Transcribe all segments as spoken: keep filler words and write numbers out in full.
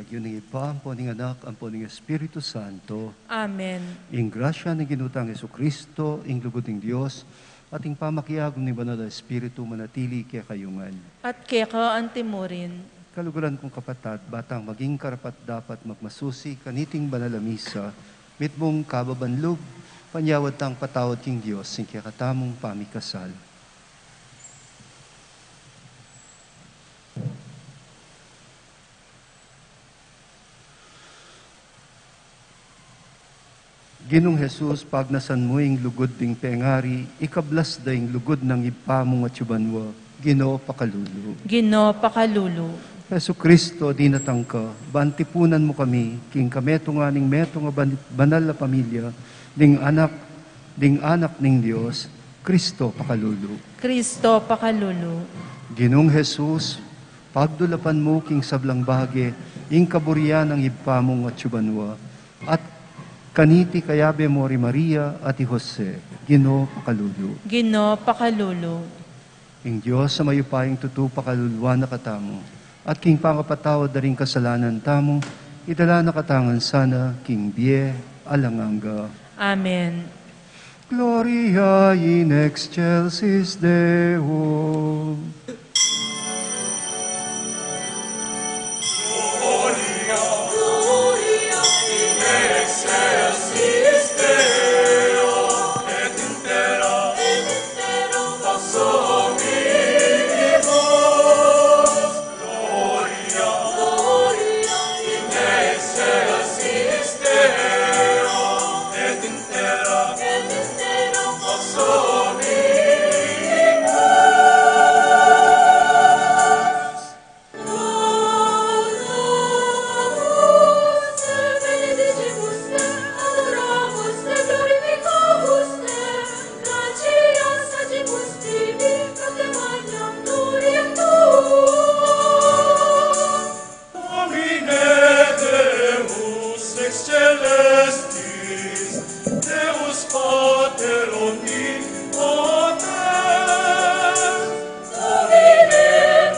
King lagyu ning Ibpa, ampo ning Anak, ampo ning Espiritu Santo. Amen. Ing grasya ning Ginu tang Jesucristo, ing lugud ning Dios, at ing pamakiagum ning Banal a Espiritu manatili kekayu ngan. At keka antimurin. Kaluguran kung kapatad, ba tang maging karapat-dapat magmasusi kaniting banal a misa, mitmung kababanlug, panyawad tang patawad king Dios ing kekatamung pamikasal. Ginung Jesus, pagnasan mu ing lugud ding pengari, ikablas da ing lugud nang Ibpa mung atsu banua. Ginu, pakalulu. Ginu, pakalulu. Jesucristo, dinatang ka, ban tipunan mu kami king kametungan ning metung a ban-, banal a pamilya ding Anak, ding Anak ning Dios. Cristo, pakalulu. Cristo, pakalulu. Ginung Jesus, pagdulapan mu king sablang bage ing kaburian nang Ibpa mung atsu banua, at kaniti kayabe mu ri Maria at i Jose. Ginu, pakalulu. Ginu, pakalulu. Ing Dios a mayupayang tutu pakaluluan na katamu, at king pangapatawad da ring kasalanan tamu, idala na katamu ngan sana king bie alang angga. Amen. Gloria in excelsis Deo. Domine Deus ex caelestis, Deus Pater omnipotens, Domine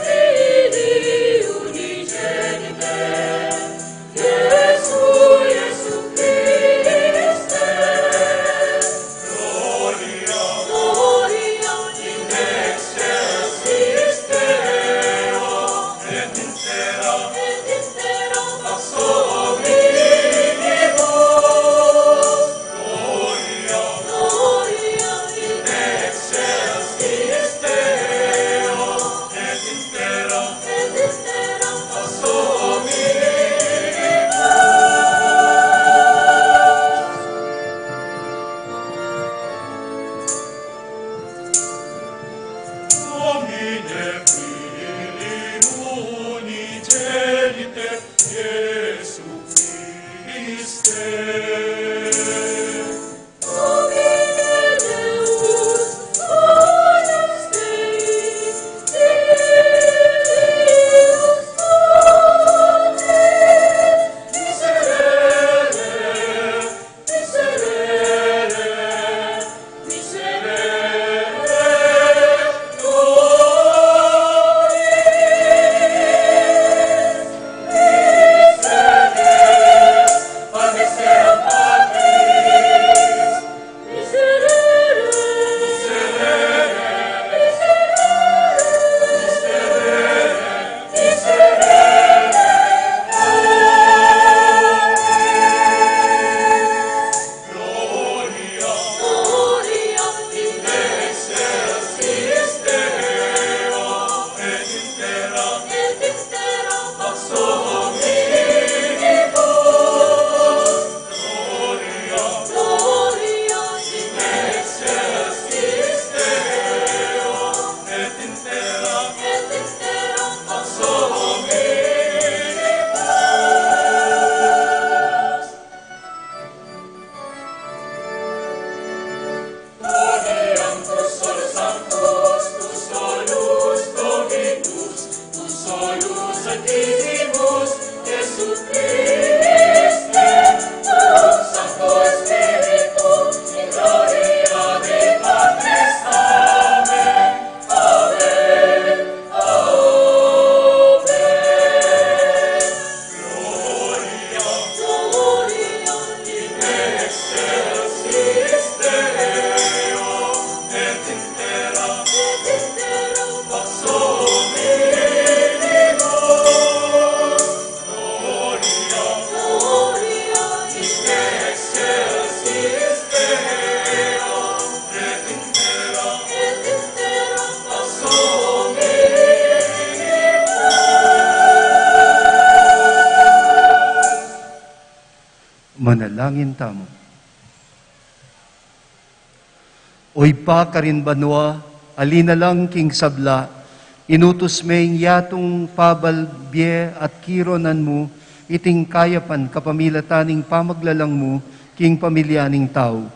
Filii unigenite, Iesu, Iesu Christe, Gloria, Gloria in excelsis Deo, et in terra, et in terra pax omnibus. Gloria, Gloria in excelsis Deo, et in terra, et in terra pax omnibus. Domine Filii unigenite, Iesu Christe. Manalangin tamu. O Ibpa karin banua, ali na lang king sabla, inutus me ing yatung pabal, bie at kironan mu, iting kayapan kapamilatan ning pamaglalang mu king pamilya ning tau.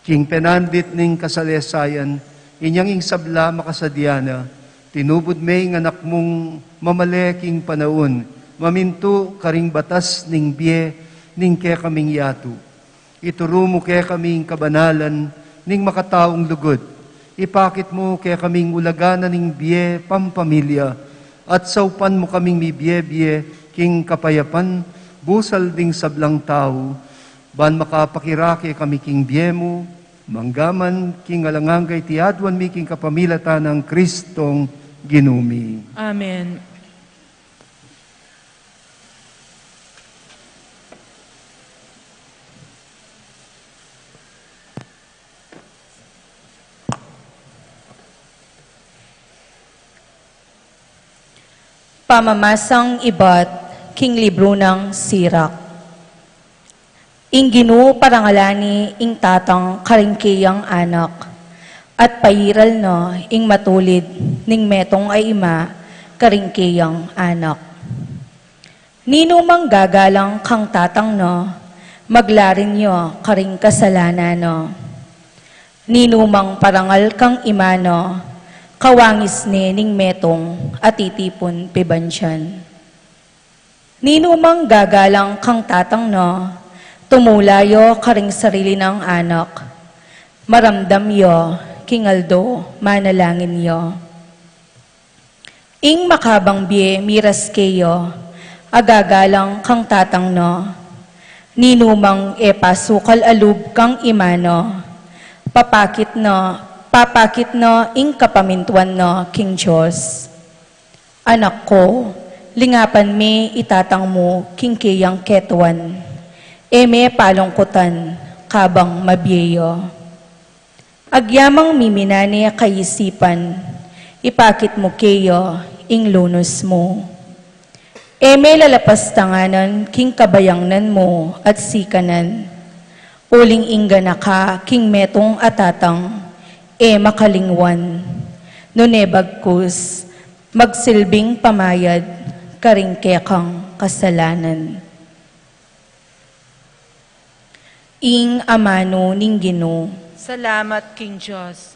King penandit ning kasalesayan, inyang ing sabla makasadya na, tinubud me ing anak mung mamale king panaun, mamintu karing batas ning bie ning kekaming yatu. Ituru mu kekami ing kabanalan ning makataung lugud. Ipakit mu kekaming ulagan na ning bie pampamilya, at saupan mu kaming mibie-bie king kapayapan busal ding sablang tau, ban makapakirake kami king bie mu, manggaman king alang angga. Iti aduan mi king kapamilatan nang Kristong Ginu mi. Amen. Pamamasang ibat king libru nang Sirak. Ing Ginu parangalan ne ing tatang karing keyang anak, at pairal ne ing matulid ning metung a ima karing keyang anak. Ninumang gagalang kang tatang ne, maglarin ya karing kasalanan ne. Ninumang parangal kang ima ne, kawangis ne ning metung a titipun pibandian. Ninumang gagalang kang tatang ne, tumula ya karing sarili nang anak, maramdam ya king aldo manalangin ya. Ing makabang bie miras keya a gagalang kang tatang ne, ninumang e pasukal a lub kang ima ne, papakit ne, papakit ne ing kapamintuan ne king Dios. Anak ku, lingapan me i tatang mu king keyang ketuan, e me palungkutan kabang mabie ya. Agyamang mimina ne kaisipan, ipakit mu keya ing lunus mu. E me lalapastanganan king kabayangnan mu at sikanan. Uling ing ganaka king metung a tatang, e makalingwan, nune bagkus, magsilbing pamayad karing kekang kasalanan. Ing amanu ning Ginu. Salamat king Dios.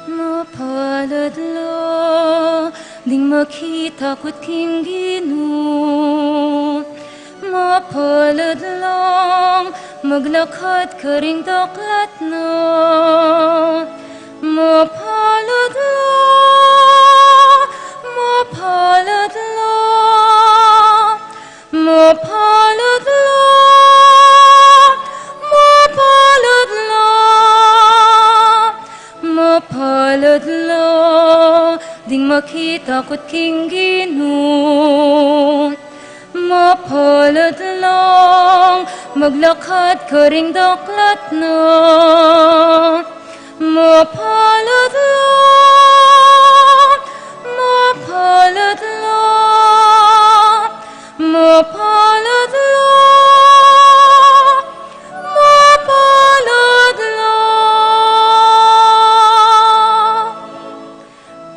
Mapalad la ding makitakut king Ginu. Mapalad lang maglakad karing daklat na. Mapalad la, mapalad la, mapalad la, mapalad la, mapalad la ding makitakut king Ginu. Mapalad lang maglakad karing daklat na. Mapalad la, mapalad la, mapalad la, mapalad la.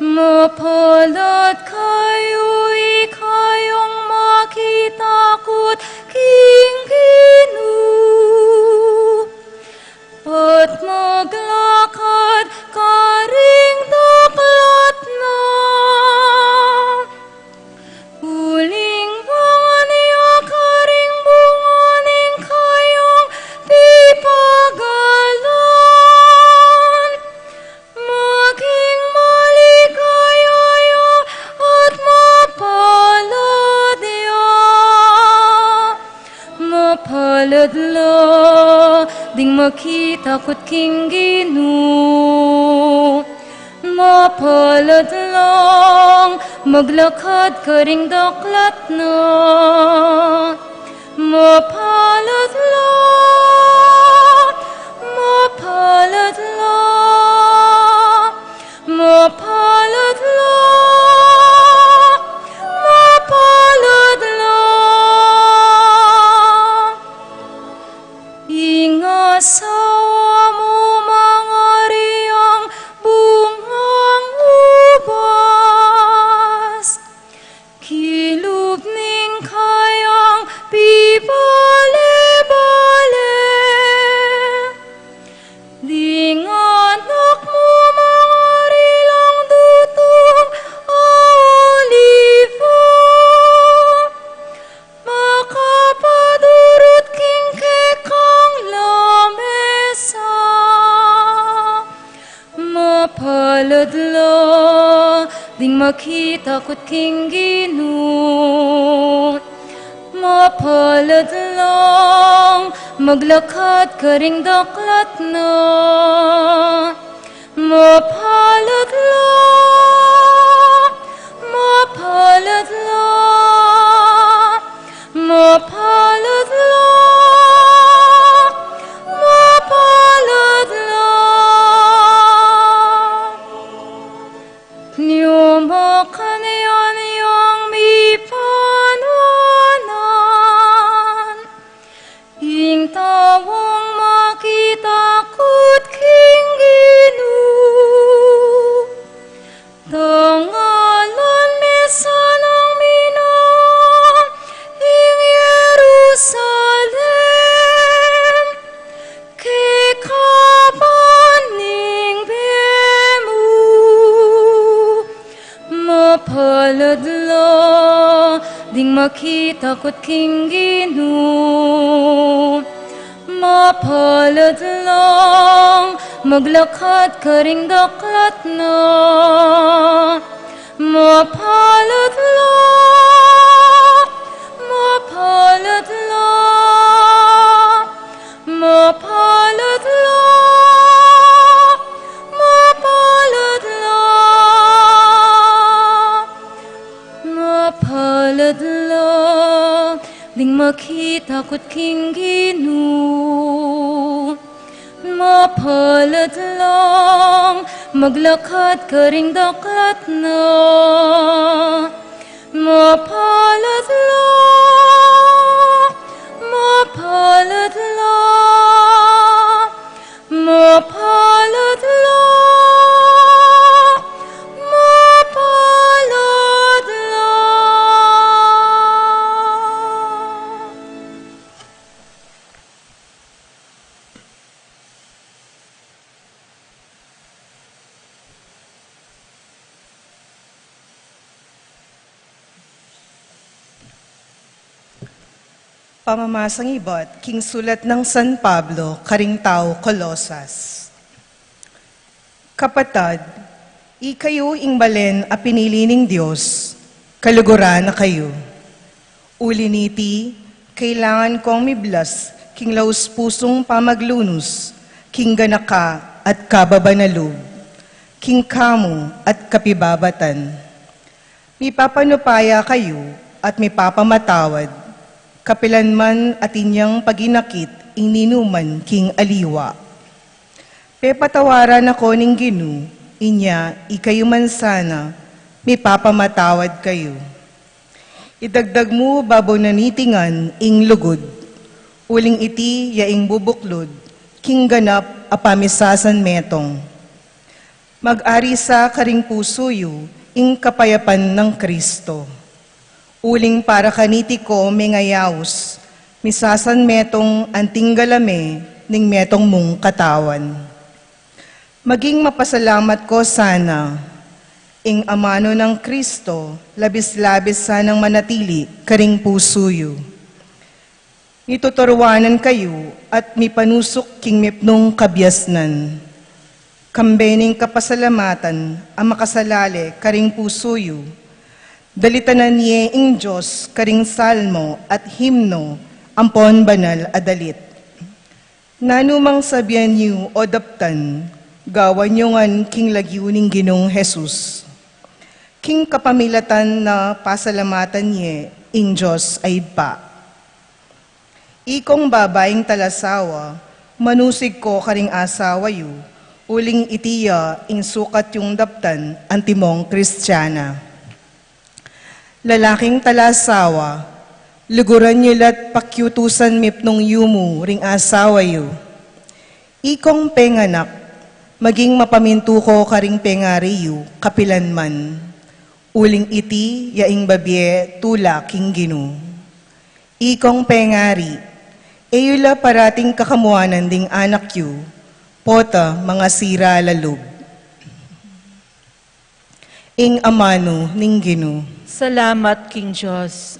Mapalad kayu, ikayung makitakut king Ginu, at maglakad karing daklat na. Uling bangan ya karing bunga ning kayung pipagalan, maging maligaya ya at mapalad ya. Makitakut king Ginu, mapalad lang maglakad karing daklat na. Mapalad lang, mapalad lang, mapalad lang, mapalad lang. Ing asawa mu mangariang bungang ubas, kilub ning kayang pibale-bale. Ding anak mu mangarilang dutung a oliva, makapadurut king kekang lamesa. Mapalad la ding makitakut king Ginu. Mapalad lang maglakad karing daklat na. Mapalad la, mapalad la, mapalad la, mapalad la. Nyo makanyan yang mipanuanan, ing taung makitakut king Ginu. Tangalan me sanang minang ing Jerusalem, kekaban ning bie mu. Mapalad la ding makitakut king Ginu. Mapalad lang maglakad karing daklat na. Mapalad la, mapalad la, mapalad la, mapalad la, mapalad la ding makitakut king Ginu. Mapalad lang maglakad karing daklat na. Mapalad la, mapalad la, mapalad la, mapalad la. Pamamasang ibat king sulat nang San Pablo karing tau Colosas. Kapatad, ikayu ing balen a pinili ning Dios, kaluguran na kayu. Uli niti, kailangan kong miblas king laus-pusung pamaglunus king ganaka at kababan a lub, king kamu at kapibabatan. Mipapanupaya kayu at mipapamatawad, kapilan man atin yang paginakit ing ninuman king aliwa. Pepatawaran na ko ning Ginu, inya ikayu man sana, mipapamatawad kayu. Idagdag mu babo na niti ngan ing lugud, uling iti ya ing bubuklud king ganap a pamisasanmetung. Mag-ari sa karing pusu yu ing kapayapan nang Kristo. Uling para kaniti ko mengayaus, misasanmetung anting galame ning metung mung katawan. Maging mapasalamat ko sana, ing amanu nang Kristo labis-labis sanang manatili karing pusu yu. Mituturuanan kayu at mipanusuk king mipnung kabiasnan. Kambe ning kapasalamatan a makasalale karing pusu yu, dalitanan ye ing Dios karing salmo at himno ampon banal a dalit. Nanumang sabian yu o daptan, gawan yu ngan king lagyu ning Ginung Jesus. King kapamilatan na pasalamatan ye ing Dios a Ibpa. Ikong babaing talasawa, manusig ko karing asawa yu, uling iti ya ing sukat yung daptan antimong Kristiana. Lalaking talasawa, luguran yu la't pakiutusan mipnung yumu ring asawa yu. Ikong penganak, maging mapamintu ko karing pengari yu kapilan man. Uling iti ya ing babie tula king Ginu. Ikong pengari, e yu la parating kakamuanan ding anak yu, pota mangasira la lub. Ing amanu ning Ginu. Salamat king Dios.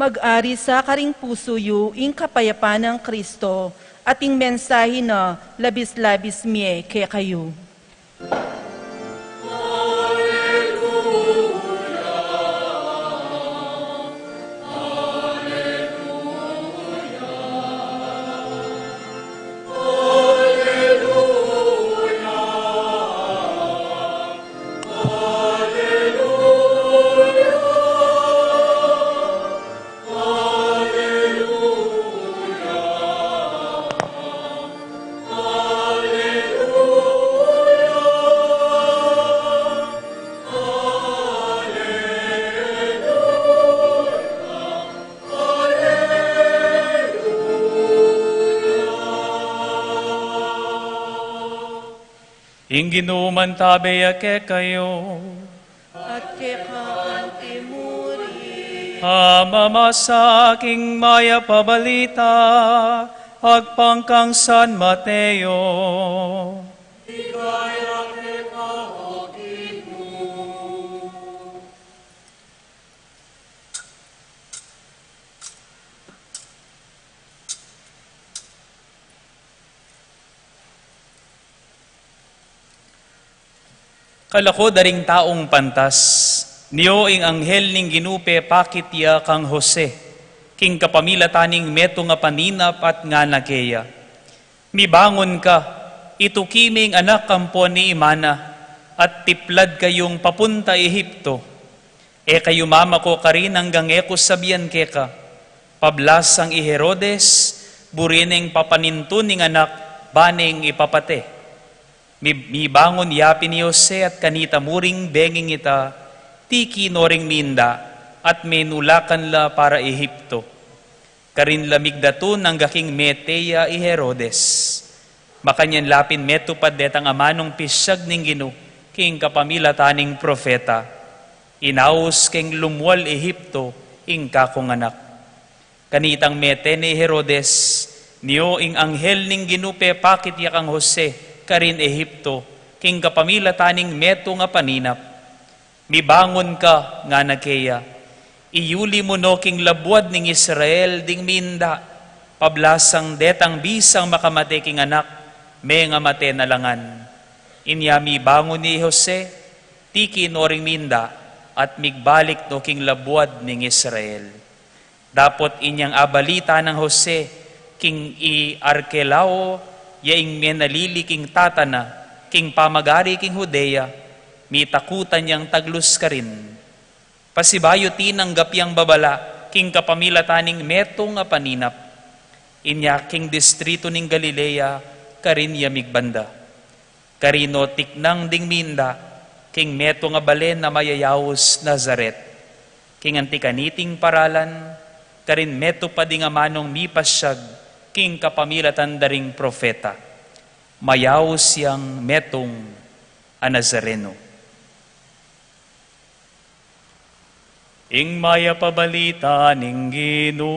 Mag-ari sa karing pusu yu ing kapayapan nang Kristo, at ing mensahe na labis-labis mie kekayu. Ing Ginu mantabe ya kekayu. At keka antimurin. Pamamasa king Mayap a Balita agpang kang San Mateo. Ligaya keka, O Ginu. Kalaku da ring taung pantas, nio ing anghel ning Ginu pepakit ya kang Jose, king kapamilatan ning metung a paninap at ngana keya, "Mibangun ka, ituki me ing anak ampon ing ima na, at tiplad kayung papunta Ehipto. E kayu mamako karin anggang e ku sabian keka, pablasang i Herodes, buri neng papanintun ing anak, ba neng ipapate." Mi-, mibangun ya pin i Jose at kanita mu ring benging ita, tiki no ring minda, at menulakan la para Ehipto. Karin la migdatun angga king mete ya i Herodes. Makanyan la pin metupad detang amanung pisyag ning Ginu, king kapamilatan ning propeta, "Inaus keng lumual Ehipto ing kakung anak." Kanitang mete ne i Herodes, nio ing anghel ning Ginu pepakit ya kang Jose karin Ehipto, king kapamilatan ning metung a paninap. "Mibangun ka," ngana keya. "Iyuli mu no king labuad ning Israel ding minda, pablasang detang bisang makamate king anak, mengamate na la ngan." Inya mibangun i Jose, tiki no ring minda, at migbalik no king labuad ning Israel. Dapot inyang abalita nang Jose king i Arkelao, ya ing menalili king tata na, king pamag-ari king Judea, mitakutan yang taglus karin. Pasibayu tinanggap yang babala king kapamilatan ning metung a paninap. Inya king distritu ning Galilea karin ya migbanda. Karin no tiknang ding minda king metung a balen a mayayaus Nazaret, king anti kaniting paralan, karin metung pa ding amanung mipasyag king kapamilatan da ring propeta, mayaus yang metung a Nazareno. Ing mayap a balita ning Ginu.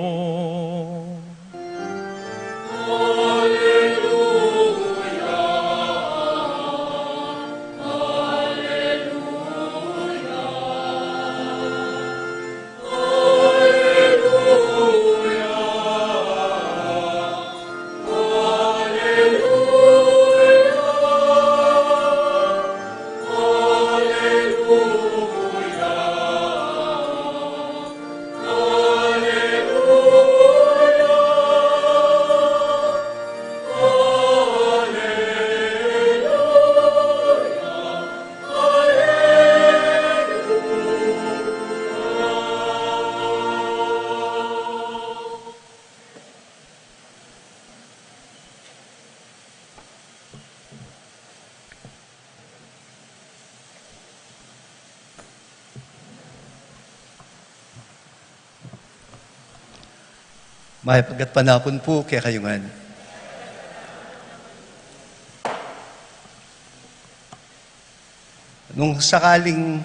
Mayap a gatpanapun pu kekayu ngan. Nung sakaling,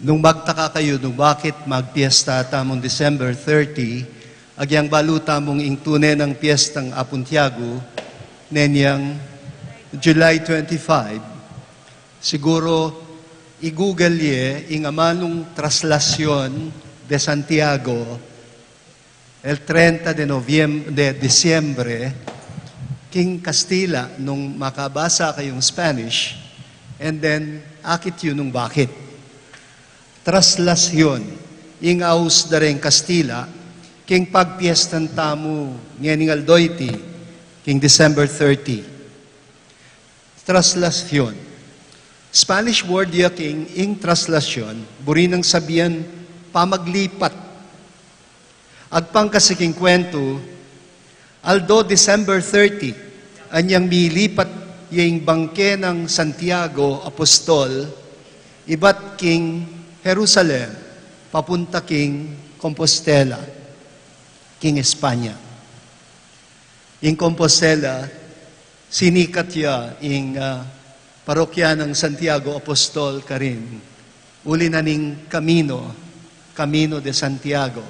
nung magtaka kayu nung bakit magpiesta tamung December thirty, agyang balu tamung ing tune nang piestang Apung Tiago, ne niyang July twenty-five, siguru i-Google ye ing amanung Traslacion de Santiago, el treinta de noviem-, de diciembre, king Kastila nung makabasa kayung Spanish, and then akit yu nung bakit. Traslacion, ing aus da reng Kastila king pagpiestan tamu ngening aldo iti, king December thirty. Traslacion. Spanish word ya king ing traslacion, buri nang sabian pamaglipat. Agpang kasi king kwentu, aldo December thirty, anyang milipat ya ing bangke nang Santiago Apostol, ibat king Jerusalem, papunta king Compostela, king Espanya. Ing Compostela, sinikat ya ing, ah, parokya nang Santiago Apostol karin, uli na ning Camino, Camino de Santiago.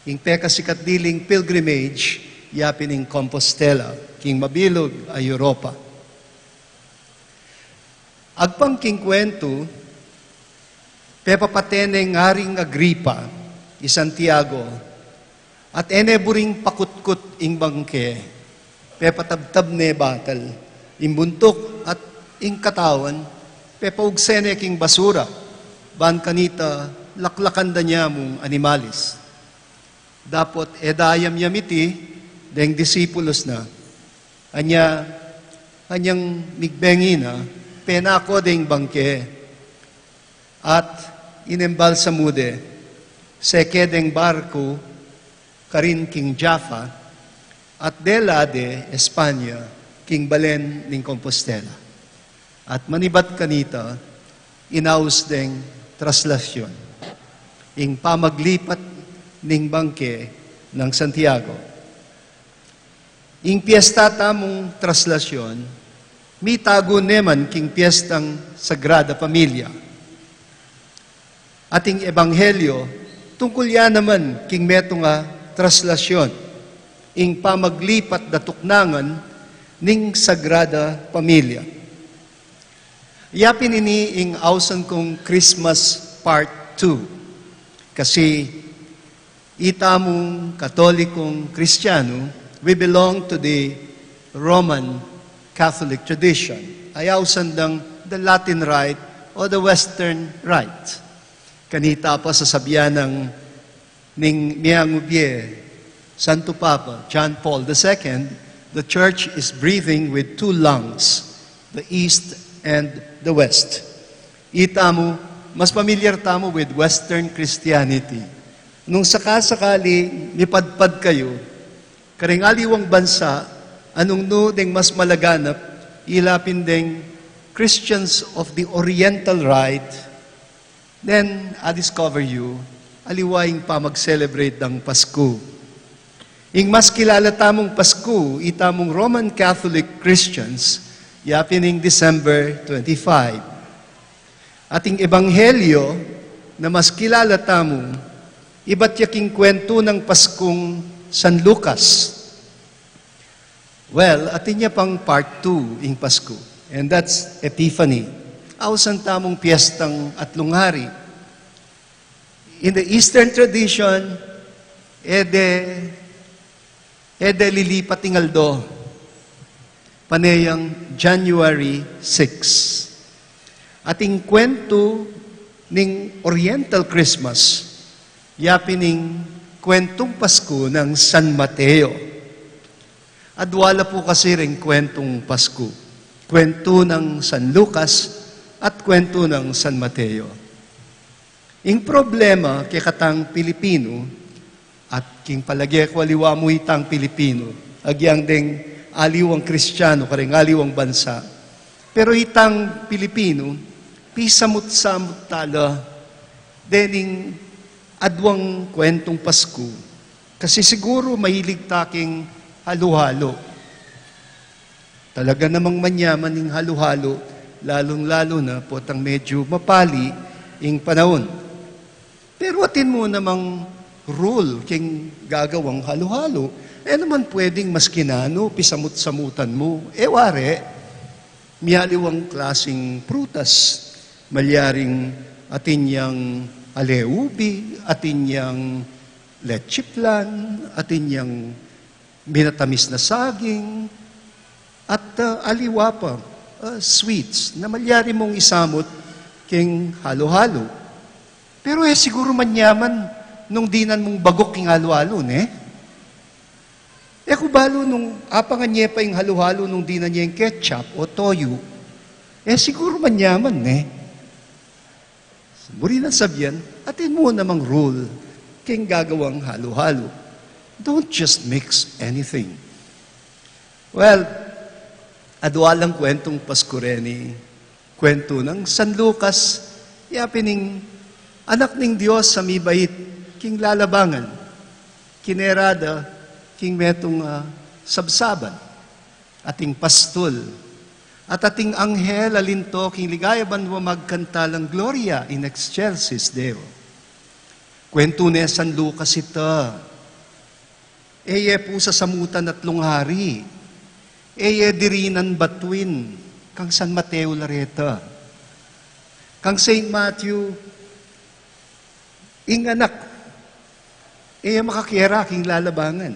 Ing pekasikat diling pilgrimage, ya pin ing Compostela, king mabilug a Europa. Agpang king kwentu, pepapate neng Aring Agripa i Santiago, at e ne buring pakutkut ing bangke, pepatabtab ne batal ing buntuk at ing katawan, pepaugse ne king basura, ban kanita laklakan da ne mung animalis. Dapot e da ayamyam iti deng disipulus na. Anya, anyang migbe ngana, penako deng bangke, at inembalsamu de, seke deng barku karin king Jaffa, at dela de Espanya king balen ning Compostela. At manibat kanita, inaus deng traslacion, ing pamaglipat ning bangke nang Santiago. Ing piesta tamung traslacion, mitagu ne man king piestang Sagrada Familia. At ing ebanghelyo, tungkul ya naman king metung a traslacion, ing pamaglipat da tuknangan ning Sagrada Familia. Ya pin ini ing ausan kung Christmas Part two. Kasi itamung Katolikong Kristiyanu, we belong to the Roman Catholic tradition. Ausan dang the Latin Rite or the Western Rite. Kanita pa sasabian ning miangu bie Santo Papa John Paul the Second, "The Church is breathing with two lungs, the East and the West." Itamu, mas familiar tamu with Western Christianity. Nung sakasakali mipadpad kayu kareng aliwang bansa, a nung nu deng mas malaganap, ila pin deng Christians of the Oriental Rite, then a-discover yu, Aliwa ing pamag-celebrate dang Pasku. Ing mas kilala tamung Pasku, itamung Roman Catholic Christians, yapin ing December twenty-five. At ing Ebanghelyo na mas kilala tamung, ibat ya king kwentu nang Paskung San Lucas. Well, atin ya pang part two ing Pasku, and that's Epiphany. Ausan tamung piyestang Atlung Hari. In the Eastern tradition, e de, e de lilipat ing aldo, pane yang January six. At ing kwentu ning Oriental Christmas, yapin ing kwentung Pasku nang San Mateo. Adwa la pu kasi ring kwentung Pasku, kwentu nang San Lucas at kwentu nang San Mateo. Ing problema kekatang Pilipinu, at king palage ku aliwa mu itang Pilipinu, agyang deng aliwang Kristiyanu kareng aliwang bansa. Pero itang Pilipinu, pisamut-samut tala dening adwang kwentung Pasku. Kasi siguru mahilig ta king halo-halo. Talaga namang manyaman ing halo-halo, lalung-lalu na potang medyo mapali ing panaun. Pero atin mu namang rule king gagawang halo-halo. E naman pwedeng maski nanu, pisamut-samutan mu. E wari, miyaliwang klasing prutas. Malyaring atin yang ale-ubi, atin yang leche flan, atin yang minatamis na saging, at, ah, aliwa pa, ah, sweets, na malyari mung isamut king halo-halo. Pero e siguru manyaman nung dinan mung baguk king halo-halo, ne? E ku balu nung apangan ye pa ing halo-halo nung dinan yeng ketchup o toyu. E siguru manyaman, ne? Buri nang sabian, atin mu namang rule king gagawang halo-halo. Don't just mix anything. Well, adwa lang kwentung Pasku reni, kwentu nang San Lucas, yapin ing Anak ning Dios a mibait king lalabangan, kinera da king metung, ah, sabsaban. Ating pastul, at ating anghel a linto king ligaya banua magkanta lang Gloria in excelsis Deo. Kwentu ne San Lucas ita. E ye pu sasamutan Atlung Hari. E ye dirinan batuin kang San Mateo la reta. Kang Saint Matthew, ing anak, e ya makakera king lalabangan.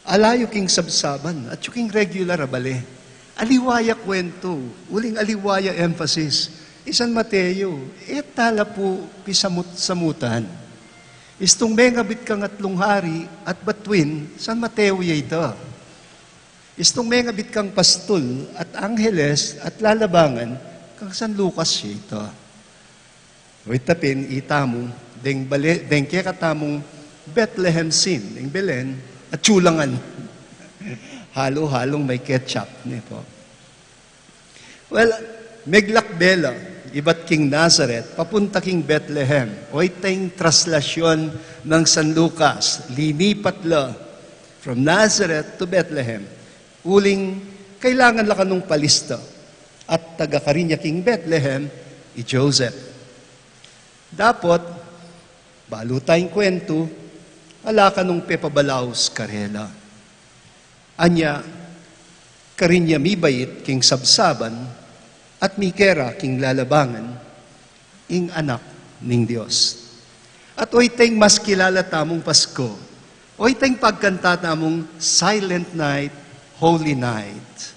Ala yu king sabsaban, at yu king regular a bale. Aliwa ya kwentu, uling aliwa ya emphasis. I San Mateo, e tala pu pisamut-samutan. Istung mengabit kang Atlung Hari at batuin, San Mateo ya ita. Istung mengabit kang pastul at angheles at lalabangan, kang San Lucas ya ita. Oyta pin itamu, deng bale, deng kekatamung Bethlehem scene, deng Belen, atsu la ngan. Halo-halong may ketchup, ne pu. Well, meglakbe la ibat king Nazaret, papunta king Bethlehem. Oyta ing traslasyon nang San Lucas, linipat la from Nazareth to Bethlehem. Uling kailangan la kanung palista at taga karin ya king Bethlehem i Joseph. Dapot, balu ta ing kwentu, ala kanung pepabalaus karela. Anya, karin ya mibait king sabsaban at mikera king lalabangan, ing Anak ning Dios. At oyta ing mas kilala tamung Pasko, oyta ing pagkanta tamung Silent Night, Holy Night.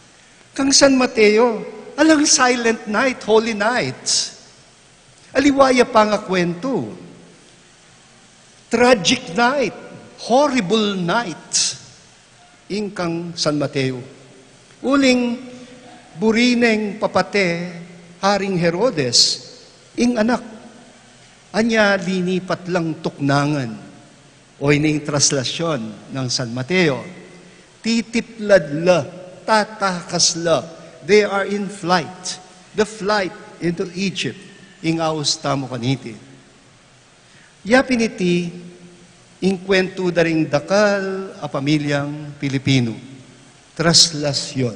Kang San Mateo, alang Silent Night, Holy Night. Aliwa ya pangakwentu. Tragic night, horrible night. Ing kang San Mateo. Uling buri neng papate Haring Herodes, ing anak. Anya linipat lang tuknangan. Oyni ing traslasyon nang San Mateo. Titiplad la, tatakas la. They are in flight. The flight into Egypt. Ing aus tamu kaniti. Ya pin iti ing kwentu da ring dakal a pamilyang Pilipinu, traslasyon.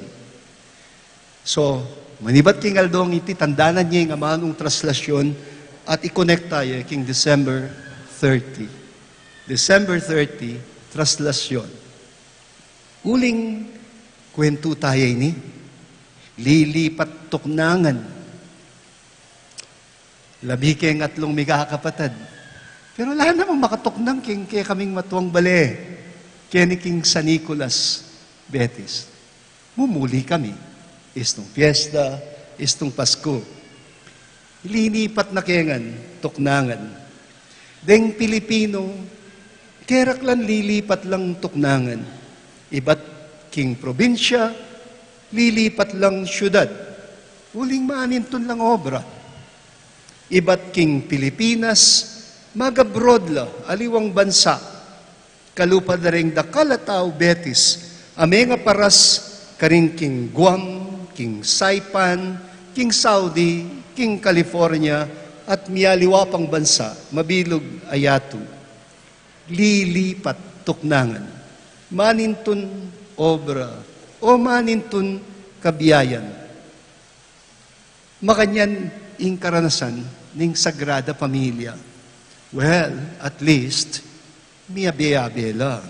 So, manibat king aldong iti, tandanan ye ing amanung traslasyon at i-connect tamu king December thirty. December thirty, traslasyon. Uling kwentu tamu ini, lilipat tuknangan. Labi keng atlung mikakapatad. Pero ala namang makatuknang keng kekaming matuang bale, keni king San Nicolas, Betis. Mumuli kami. Istung piesta, istung Pasku. Lilipat na kengan tuknangan. Deng Pilipinu, keraklan lilipat lang tuknangan. Ibat king probinsya, lilipat lang syudad. Uling manintun lang obra. Ibat king Pilipinas, mag-abroad la, aliwang bansa. Kalupa da ring dakal a tau Betis, a mengaparas karin king Guam, king Saipan, king Saudi, king California, at mialiwa pang bansa, mabilug a yatu. Lilipat tuknangan. Manintun obra, o manintun kabiayan. Makanyan ing karanasan ning Sagrada Familia. Well, at least, miyabe-yabe la.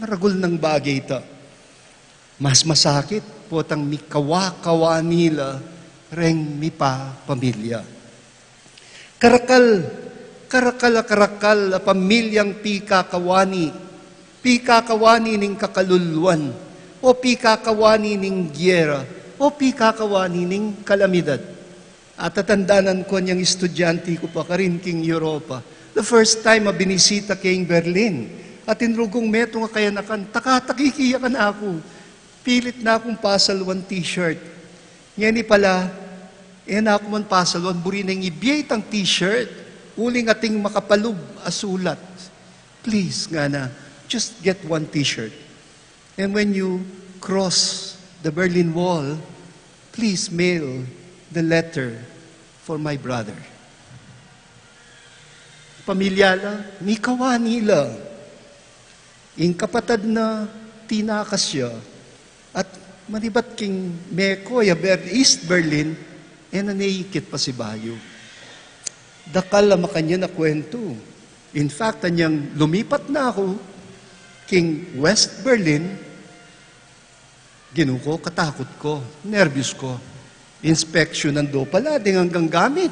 Maragul nang bage ita. Mas masakit potang mikawakawani la reng mipapamilya. Karakal, karakal a karakal a pamilyang pikakawani, pikakawani ning kakaluluan, o pikakawani ning giyera, o pikakawani ning kalamidad. Atatandanan ku anyang estudyante ku pa karin king Europa. The first time a binisita ke ing Berlin. Atin rugung metung a kayanakan, takataki ke ya kanaku. Pilit na kung pasaluan t-shirt. Ngeni pala, e na ku man pasaluan, buri neng ibie itang t-shirt. Uling ating makapalub a sulat. Please, ngana, just get one t-shirt. And when you cross the Berlin Wall, please mail the letter for my brother. Pamilya la, mikawani la. Ing kapatad na tinakas ya, at manibat king meko ya Ber-, East Berlin, e na ne ikit pasibayu. Dakal a makanyan a kwentu. In fact, anyang lumipat na ku king West Berlin, Ginu ku, katakut ku, nerbyos ku. Inspeksyonan do pala deng anggang gamit.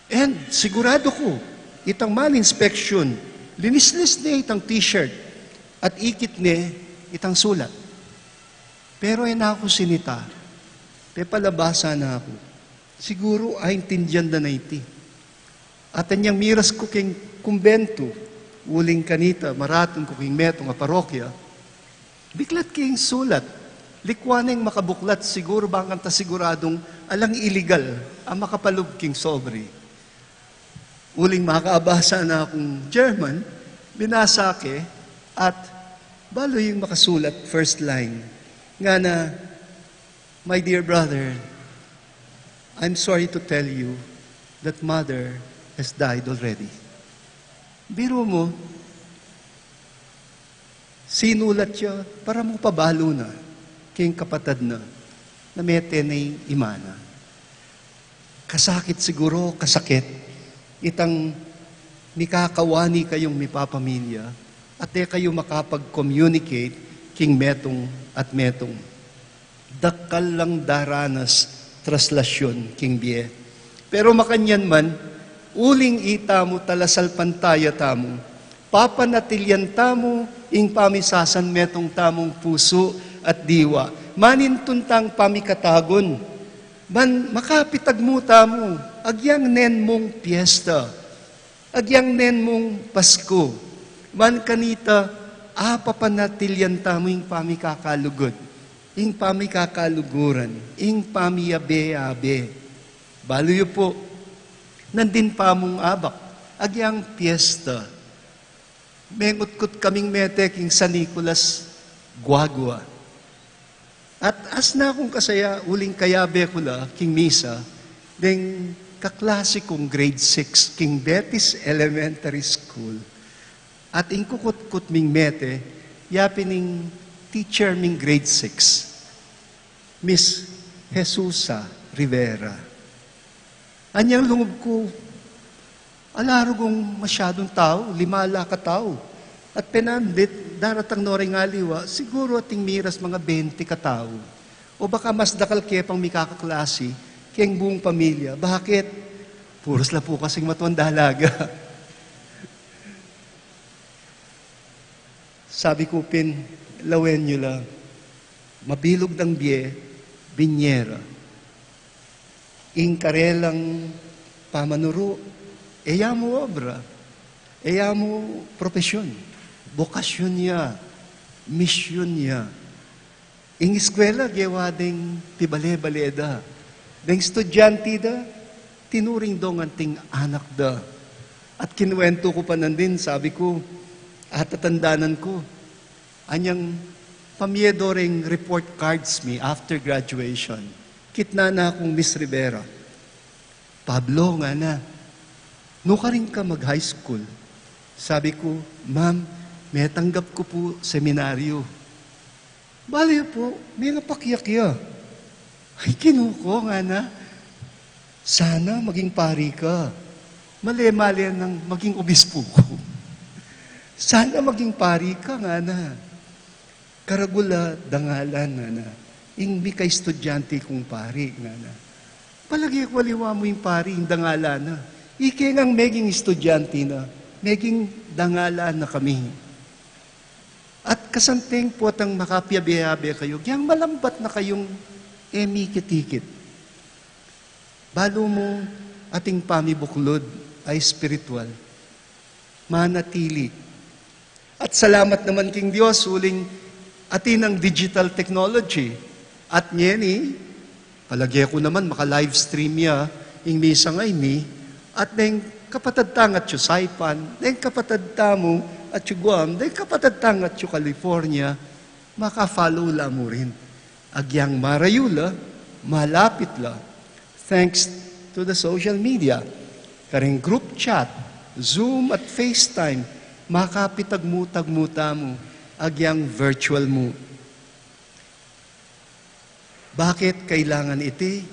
And sigurado ku, itang man inspeksyon, linislis ne itang t-shirt at ikit ne itang sulat. Pero e na ku sinita, pepalabasa na ku. Siguru aintindian da na iti. At anyang miras ku king kumbentu, uling kanita maratun ku king metung a parokya, biklat ke ing sulat. Likwan neng makabuklat, siguru bang kanta siguradung alang iligal a makapalub king sobre. Uling makabasa na kung German, binasa ke, at balu ing makasulat, first line. Ngana, "My dear brother, I'm sorry to tell you that mother has died already." Biru mu, sinulat ya para mu pabalu na king kapatad na, na mete ne ing ima na. Kasakit siguru, kasakit itang mikakawani kayung mipapamilya at e kayu makapag-communicate king metung at metung. Dakal lang daranas traslasyon king bie. Pero makanyan man, uling itamu talasalpantaya tamu, papanatilian tamu ing pamisasan metung tamung pusu at diwa. Manintun tang pamikatagun, ban makapitagmu tamu, agyang nen mung piesta. Agyang nen mung Pasku, man kanita, a, papanatilian tamu ing pamikakalugud, ing pamikakaluguran, ing pamiyabe-abe. Balu yu pu, nandin pa mung abak, agyang piesta. Mengutkut kaming mete king San Nicolas, guagua. At asna kung kasaya uling kayabe ku la king misa, deng kaklase kung grade six king Betis Elementary School. At ing kukutkut ming mete, yapin ing teacher ming grade six, Miss Jesusa Rivera. Anyang lungub ku, ala rugung masyadung tau, lima la katau. At penandit, daratang no ring aliwa, siguru ating miras mga bente katau. O baka mas dakal ke pang mikakaklase, keng buung pamilya. Bakit? Puros la pu kasing matuang dalaga. Sabi ku pin, lawen yu la, mabilug dang bie, binyera. Ing karelang pamanuru, e ya mu obra, e ya mu profesyun, bokasyun ya, misyun ya. Ing eskwela, gewa deng pibale-bale da. Deng estudyante da, tinuring dong anting anak da. At kinuwentu ku pa nandin, sabi ku, atatandanan ku, anyang pamye do reng report cards mi after graduation. Kitnan na kung Miss Rivera. "Pablo," ngana, "nukarin ka mag-high school?" Sabi ku, "Ma'am, metanggap ku pu seminaryo." "Bale pu, mengapak ya kaya?" "Ay, kinu ku," ngana, "sana maging pari ka. Male-male nang maging obispo ku." "Sana maging pari ka," ngana. "Karagul a dangalan," ngana, "ing mika estudyante kung pari," ngana. "Palage ku aliwa mu ing pari, ing dangalan na. Ike ngang meging estudyante na, meging dangalan na kami." At kasanting potang makapiabe-abe kayu, giyang malambat na kayung e mikit-ikit. Balu mu ating pamibuklud a espiritual manatili. At salamat naman king Dios, uling atin ang digital technology. At ngeni, palage ku naman maka-live stream ya ing misa ngeni, at deng kapatad tang atyu Saipan, deng kapatad tamu atyu Guam, deng kapatad tang atyu California, maka-follow la mu rin. Agyang marayu la, malapit la, thanks to the social media, karing group chat, Zoom at FaceTime, makapitagmu-tagmu tamu, agyang virtual mu. Bakit kailangan iti?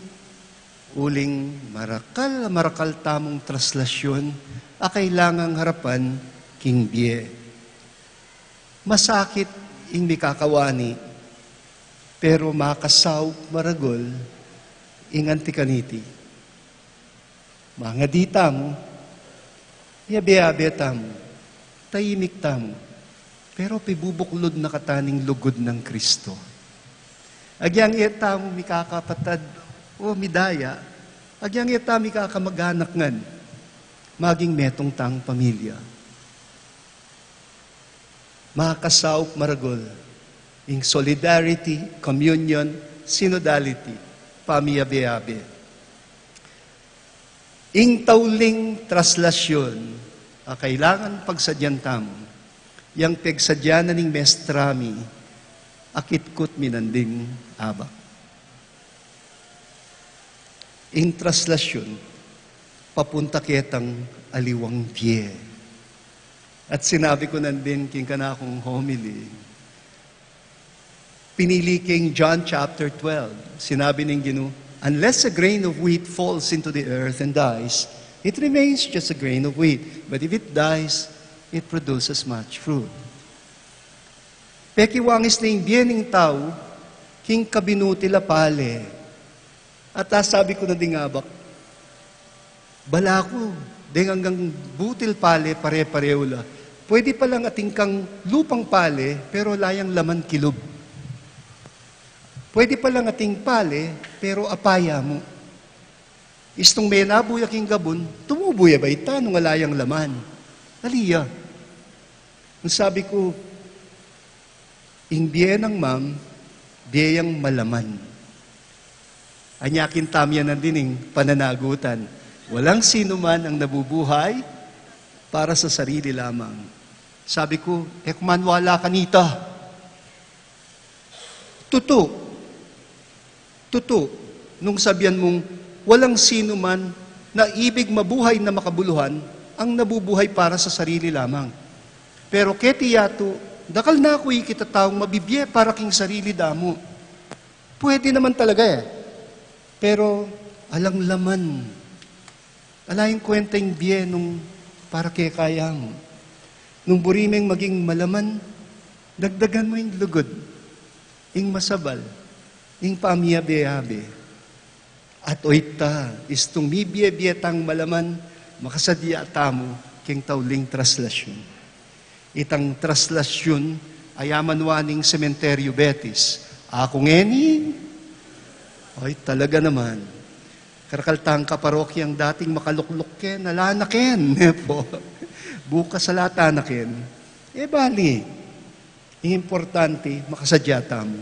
Uling marakal, marakal tamung traslasyun a kailangang harapan king bie. Masakit ing mikakawani, pero makasaup maragul ing anti kaniti. Mangadi tamu, miabe-abe tamu, taimik tamu, pero pibubuklud na kataning lugud nang Kristo. Agyang e tamu mikakapatad o midaya, agyang e tamu mikakamag-anak ngan, maging metung tang pamilya. Makasaup maragul ing solidarity, communion, synodality, pamiabe-abe. Ing tauling traslasyun a kailangan pagsadyan tamu, yang pegsadyan na ning mestra mi, a kitkut mi nanding abak. Ing traslasyun, papunta ketang aliwang bie. At sinabi ku nandin king kanakung homily, pinili king John chapter twelve, sinabi ning Ginu, "Unless a grain of wheat falls into the earth and dies, it remains just a grain of wheat. But if it dies, it produces much fruit." Pekiwangis na ing bie ning tau king kabinutil a pale. At sabi ku na ding abak, balaku, deng anggang butil pale, pare-pareu la. Pwede palang atin kang lupang pale, pero ala yang laman kilub. Pwede palang atin pale, pero apaya mu. Istung menabu ya king gabun, tumubu ya ba ita nung ala yang laman? Ali ya. Nung sabi ku, ing bie nang mam, bie yang malaman. Anyakin tamian nandin ing pananagutan. Walang sino man ang nabubuhay para sa sarili lamang. Sabi ku, e ku maniwala kanita. Tutu. Tutu. Nung sabian mung walang sino man na ibig mabuhay na makabuluhan ang nabubuhay para sa sarili lamang. Pero keti yatu, dakal na ku ikit a taung mabibie para king sarili da mu. Pwede naman talaga e. Pero alang laman. Ala ing kwenta ing bie nung para keka ya mu. Nung buri meng maging malaman, dagdagan mu ing lugud, ing masabal, ing pamiabe-abe. At oyta, istung mibie-bie tang malaman, makasadya tamu king tauling traslasyun. Itang traslasyun, ayaman wa ning Sementeryo Betis. Aku ngeni? Ay, talaga naman. Karakal tang kaparokyang dating makalukluk ken, ala na ken, ne pu. Bukas ala ta na ken. E bali, ing importante, makasadya tamu.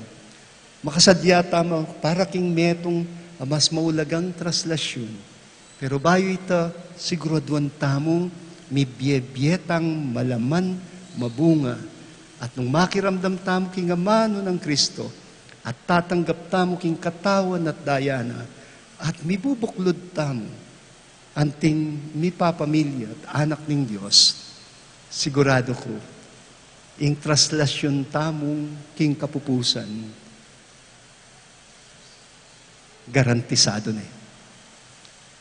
Makasadya tamu para king metung a mas maulagang traslasyun. Pero bayu ita, siguraduan tamung mibie-bie tang malaman, mabunga. At nung makiramdam tamu king amanu nang Kristo, at tatanggap tamu king katawan at daya na, at mibubuklud tamu anting mipapamilya at anak ning Dios, siguradu ku, ing traslasyun tamung king kapupusan, garantisadu ne.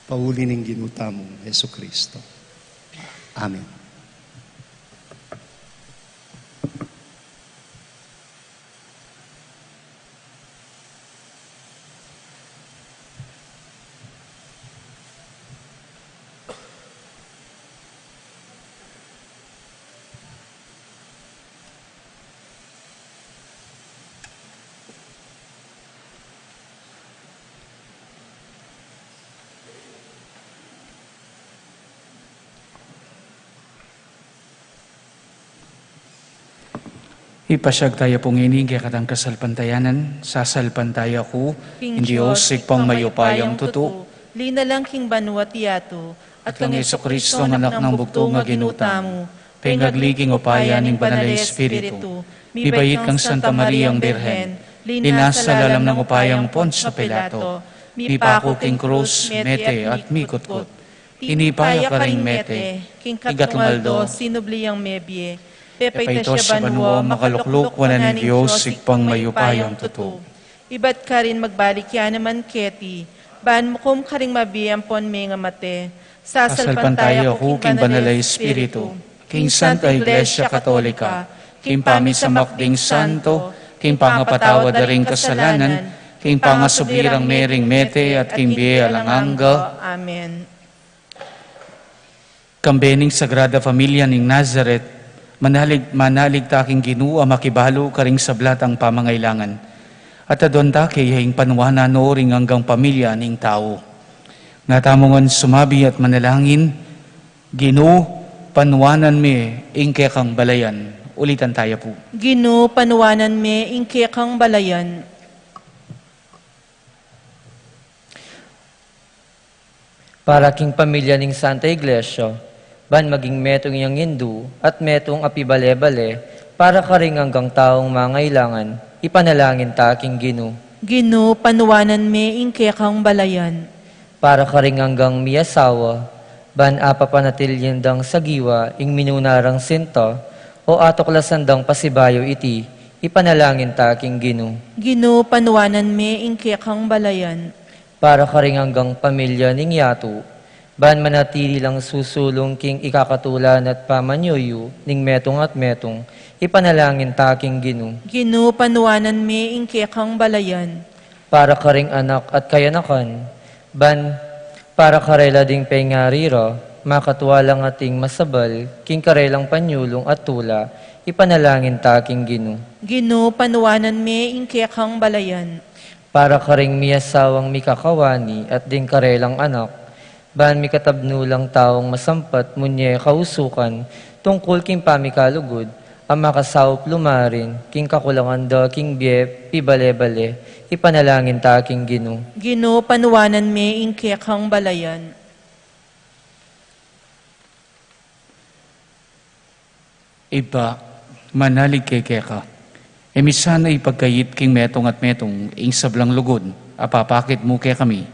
Pauli ning Ginu tamung Jesucristo. Amen. Ipasyag taya pu ngeni ing kekatang kasalpantayanan, sasalpantaya ku king Dios, Ibpang mayupayang tutu, linalang king banua at yatu, at kang Jesucristo, Anak nang bugtung a Ginu tamu, pengagli king upaya ning Banal a Espiritu, mibait kang Santa Mariang Birhen, linasa lalam nang upayang Poncio Pilato, mipaku king krus, mete at mikutkut. Tinipa ya karing mete, king katlung aldo, sinubli yang mebie. Pepaitas ya banua, makalukluk wanan ning Dios, Ibpang mayupayang tutu. Ibat karin magbalik ya naman keti, ban mukum karing mabie ampon mengamate. Sasalpantaya ku king Banal a Espiritu, king Santa Iglesia Katolika, king pamisamak ding santo, king pangapatawad da ring kasalanan, king pangasubli rang mie ring mete, at king bie alang angga. Amen. Kambe ning Sagrada Familia ning Nazaret, manalig, manalig ta king Ginu a makibalu karing sabla tang pamangailangan. At adwan ta keya ing panuanan no ring anggang pamilya ning tau. Nga tamu ngan sumabi at manalangin, Ginu, panuanan me ing kekang balayan. Ulitan taya pu. Ginu, panuanan me ing kekang balayan. Para king pamilya ning Santa Iglesia, ban maging metung yang indu at metung a pibale-bale, para karing anggang taung mangailangan, ipanalangin ta king Ginu. Ginu, panuanan me ing kekang balayan. Para karing anggang miasawa, ban apapanatilyan dang sagiwa ing minuna rang sinta, o atuklasan dang pasibayu iti, ipanalangin ta king Ginu. Ginu, panuanan me ing kekang balayan. Para karing anggang pamilya ning yatu, ban manatili lang susulung king ikakatulan at pamanyuyu ning metung at metung, ipanalangin ta king Ginu. Ginu, panuanan me ing kekang balayan. Para karing anak at kayanakan, ban para karela ding pengari ra, makatua lang ating masabal king karelang panyulung at tula, ipanalangin ta king Ginu. Ginu, panuanan me ing kekang balayan. Para karing miasawang mikakawani at ding karelang anak, ban mikatabnu lang taung masampat munye kausukan tungkul king pamikalugud, a makasaup lumarin king kakulangan da king bie pibale-bale, ipanalangin ta king Ginu. Ginu, panuanan me ing kekang balayan. Ibpa, manalig kami keka. E mi sana ipagkait king metung at metung ing sablang lugud a papakit mu kekami.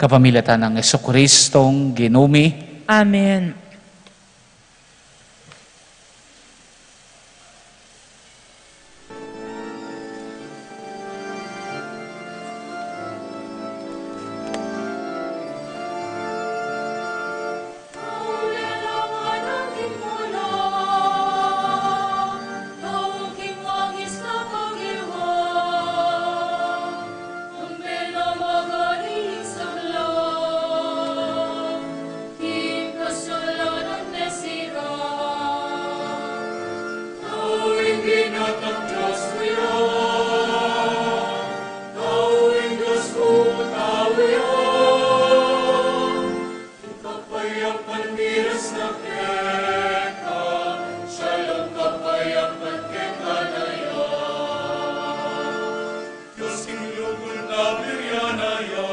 Kapamilatan nang Jesucristong Ginu mi. Amen. Kapayapan miras na keka, shalom kapayapan keka na ya. Dios king lugud na biri na ya,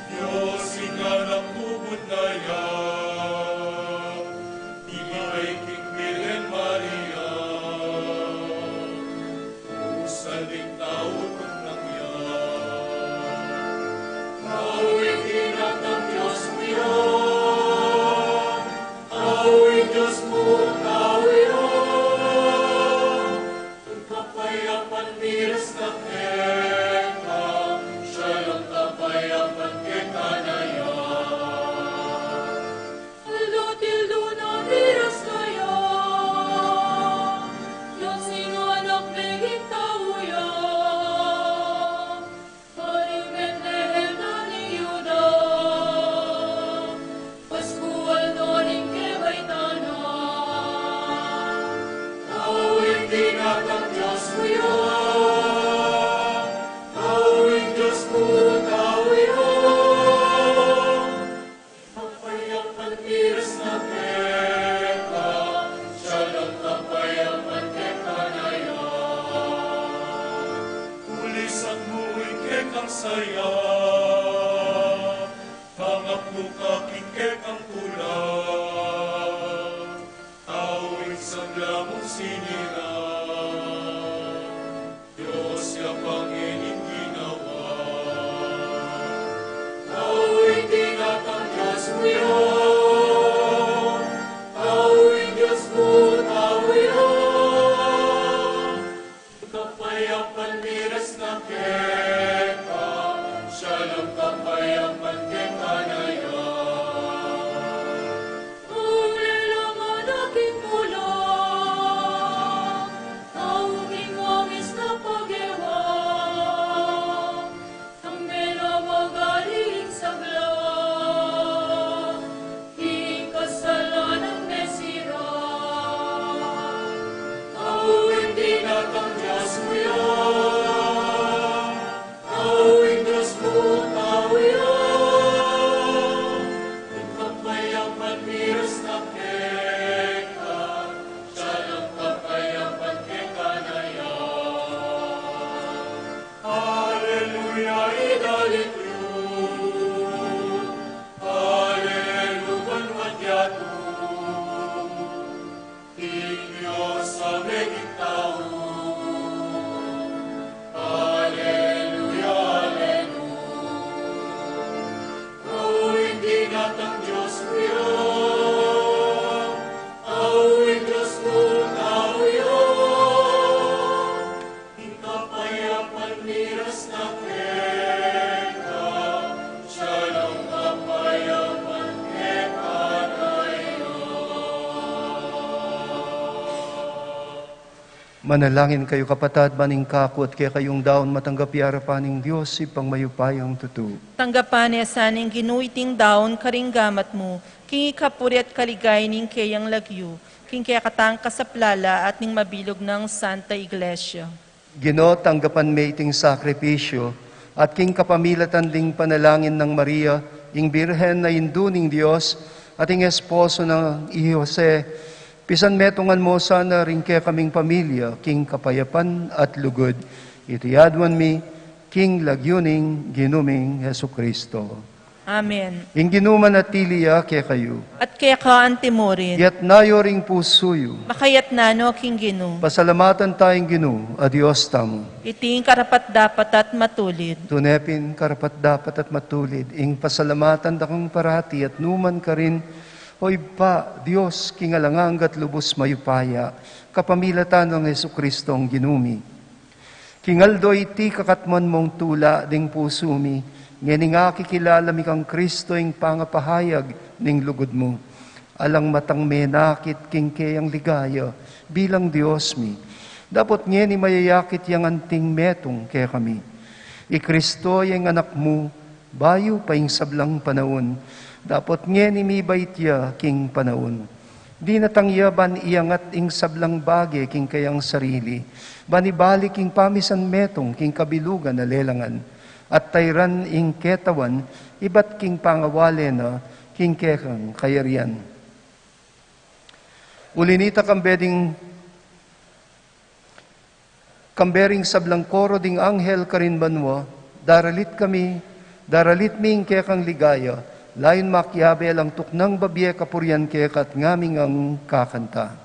Dios king anak bubud na ya, ibie king Birhen Maria. Usan ding tau tung nang ya. Tau ing Ginung Dios mu ya. Tau ing Dios mu, tau ya. Ing kapayapan miras na keka, shalom kapayapan keka na ya. Aldo-aldo na miras na ya, Dios ing anak meging tau ya. Karing Betlehem na ning Juda, Paskual no ning kebaitan na. Tau ing Ginung Dios mu ya. Tau ing Dios mu, tau ya. Kapayapan miras na keka, shalom kapayapan keka na ya. Ulisan mu ing kekang saya, tangap mu ka king kekang tula. Tau ing sabla mung sinira, Dios ya pa ngening ginawa. Tau ing Ginung Dios mu ya. Tau ing Dios mu, tau ya. Kapayapan miras na keka, shalom kapayapan keka na ya. Ulela mana king tula, tau king wangis na pagewang, kambe na magari ing sabla, king kasalanan mesira. Tau ing Ginung Dios mu ya. Tau ing Dios mu, tau ya. Ing kapayapan miras na keka, shalom kapayapan keka na ya. Alleluia, id alit yu. Alleluia, banuan yatu. Ing Dios a meging tau. Alleluia, alleluia. Tau ing Ginung Dios mu ya. Tau ing Dios mu, tau ya. Ing kapayapan miras na keka, shalom kapayapan keka na ya. Manalangin kayu, kapatad, ban ing kaku at kekayung daun matanggap ya arapan ning Dios, Ibpang mayupayang tutu. Tanggapan na sa ning Ginu iting daun karing gamat mu, king ikapuri at kaligayan ning keyang lagyu, king kekatang kasaplalan at ning mabilug nang Santa Iglesia. Ginu, tanggapan me iting sakripisyu, at king kapamilatan ding panalangin nang Maria, ing Birhen a Indu ning Dios, at ing esposo na i Jose, pisanmetungan mu sana ring kekaming pamilya king kapayapan at lugud. Iti aduan mi king lagyu ning Ginu ming Jesucristo. Amen. Ing Ginu manatili ya kekayu. At keka antimurin. Iyatas yu ring pusu yu. Makayatas no king Ginu. Pasalamatan taya ing Ginu a Dios tamu. Iti ing karapat-dapat at matulid. Tune pin karapat-dapat at matulid ing pasalamatan da kang parati at nukarin man, O Ibpa, Dios king alang angga at lubus mayupaya, kapamilatan nang Jesucristong Ginu mi. King aldo iti kakatmuan mung tula ding pusu mi, ngening akikilala mi kang Cristo ing pangapahayag ning lugud mu. Alang matang menakit king keyang ligaya bilang Dios mi. Dapot ngeni mayayakit yang anting metung kekami. I Cristo ya ing Anak mu, bayu pa ing sablang panaun. Dapot ngeni mibait ya king panaun. Dinatang ya ban iangat ing sablang bage king keyang sarili, ban ibalik ing pamisan metung king kabilugan a lelangan, at tairan ing ketawan ibat king pangawale na king kekang kayarian. Uli nita kambe ding Kambe ring sablang koro ding anghel karin banua, daralit kami, daralit mi ing kekang ligaya, layun makiabe lang tuknang babie kapurian keka at ngaming kakanta.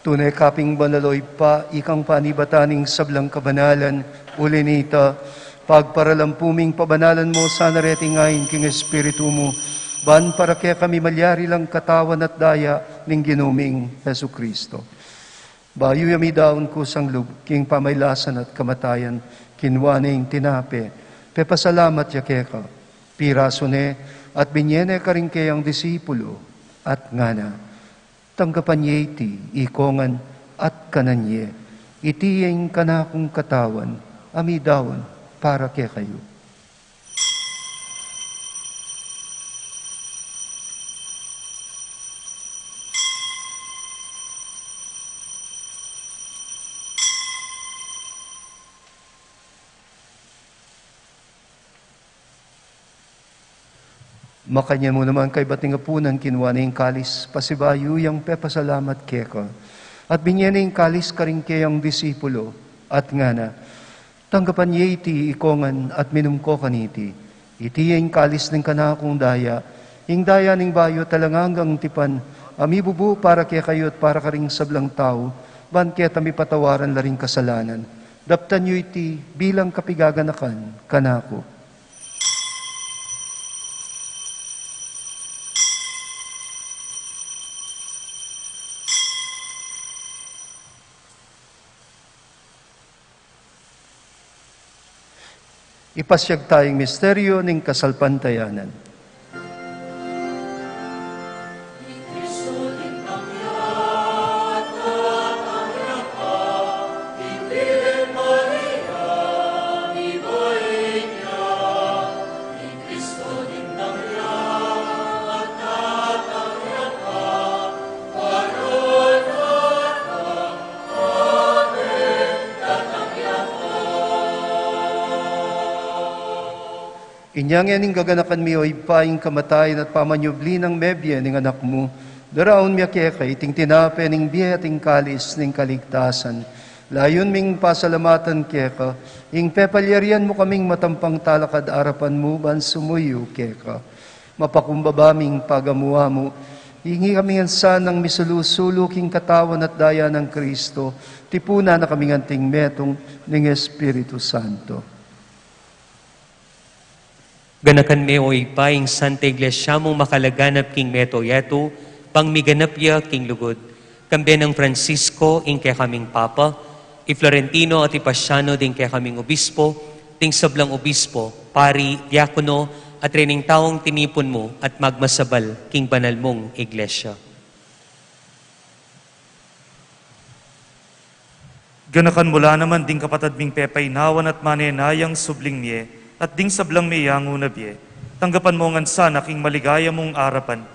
Tune ka pin banal, o Ibpa, ikang panibatan ning sablang kabanalan, uli nita, pagparalampu ming pabanalan mu sana reting ain king Espiritu mu, ban para kekami malyari lang katawan at daya ning Ginu ming Jesucristo. Bayu ya midaun kusang lub king pamailasan at kamatayan, kinua ne ing tinape, pepasalamat ya keka, pirasu ne, at binye ne karing keyang disipulo, at ngana: Tanggapan ye iti, ikongan, at kanan ye. Iti ya ing kanakung katawan, a midaun para kekayu. Makanyan mu naman kaybat ning apunan, kinua ne ing kalis, pasibayu yang pepasalamat keka, at binye ne ing kalis karing keyang disipulo, at ngana: Tanggapan ye iti, ikongan, at minum ko kaniti. Iti ya ing kalis ning kanakung daya, ing daya ning bayu at alang anggang tipan, a mibubu para kekayu at para karing sablang tau, ban keta mipatawaran la ring kasalanan. Daptan yu iti bilang kapigaganakan kanaku. Ipasyag taya ing misteryu ning kasalpantayanan. Inya ngening gaganakan mi, o Ibpa, ing kamatayan at pamanyubli nang mebie ning Anak mu, daraun mi keka iting tinape ning bie at ing kalis ning kaligtasan. Layun ming pasalamatan keka ing pepalyarian mu kaming matampang talakad arapan mu ban sumuyu keka. Mapakumbaba ming pagamu-amu, ingi kami ngan sanang misulu-sulu king katawan at daya nang Kristo, tipunan na kaming anting metung ning Espiritu Santo. Ganakan me, o Ibpa, ing Santa Iglesia mung makalaganap king mabilug a yatu, bang miganap ya king lugud, kambe nang Francisco, ing kekaming Papa, i Florentino at i Pasiano, ding kekaming obispo, ding sablang obispo, pari, diakono, at rening taung tinipun mu at magmasabal king banal mung Iglesia. Ganakan mu la naman ding kapatad ming pepainawan at manenayang subling mie, at ding sablang meyangu na bie. Tanggapan mu ngan sana king maligaya mung arapan.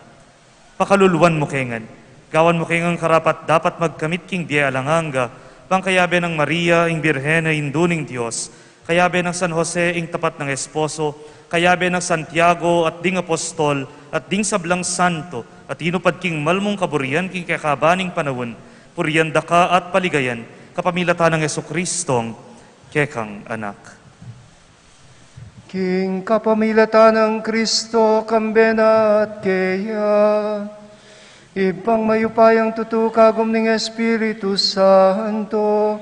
Pakaluluan mu ke ngan. Gawan mu ke ngan karapat-dapat magkamit king bie alang angga, bang kayabe nang Maria, ing Birhen a Indu ning Dios, kayabe nang San Jose, ing tapat nang esposo, kayabe nang Santiago at ding apostol, at ding sablang santo, a tinupad king mal mung kaburian king kekaban ning panaun, purian da ka at paligayan, kapamilatan nang Jesucristong kekang Anak. King kapamilatan nang Kristo, kambe na at keya, Ibpang mayupayang tutu, kagum ning Espiritu Santo,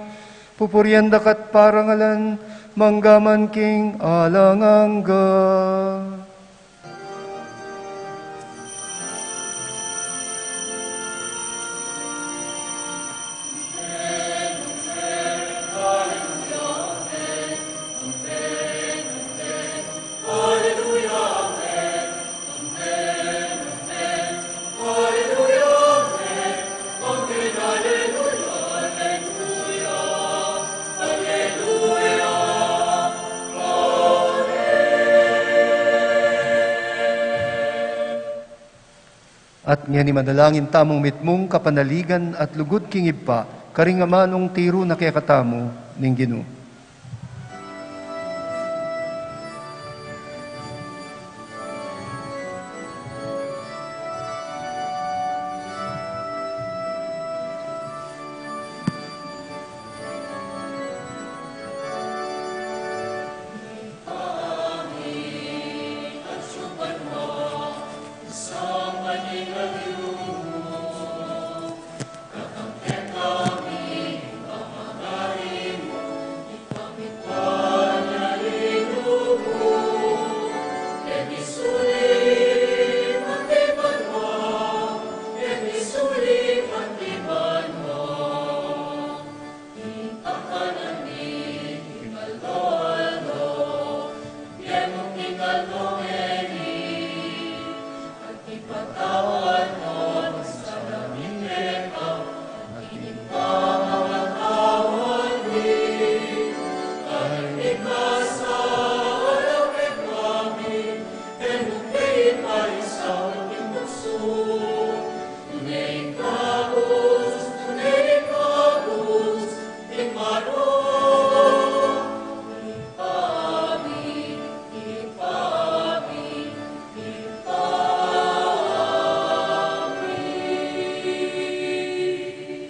pupurian da ka't parangalan, mangga man king alang angga. At ngeni manalangin tamung mitmung kapanaligan at lugud king Ibpa, karing amanung tiru na kekatamu ning Ginu.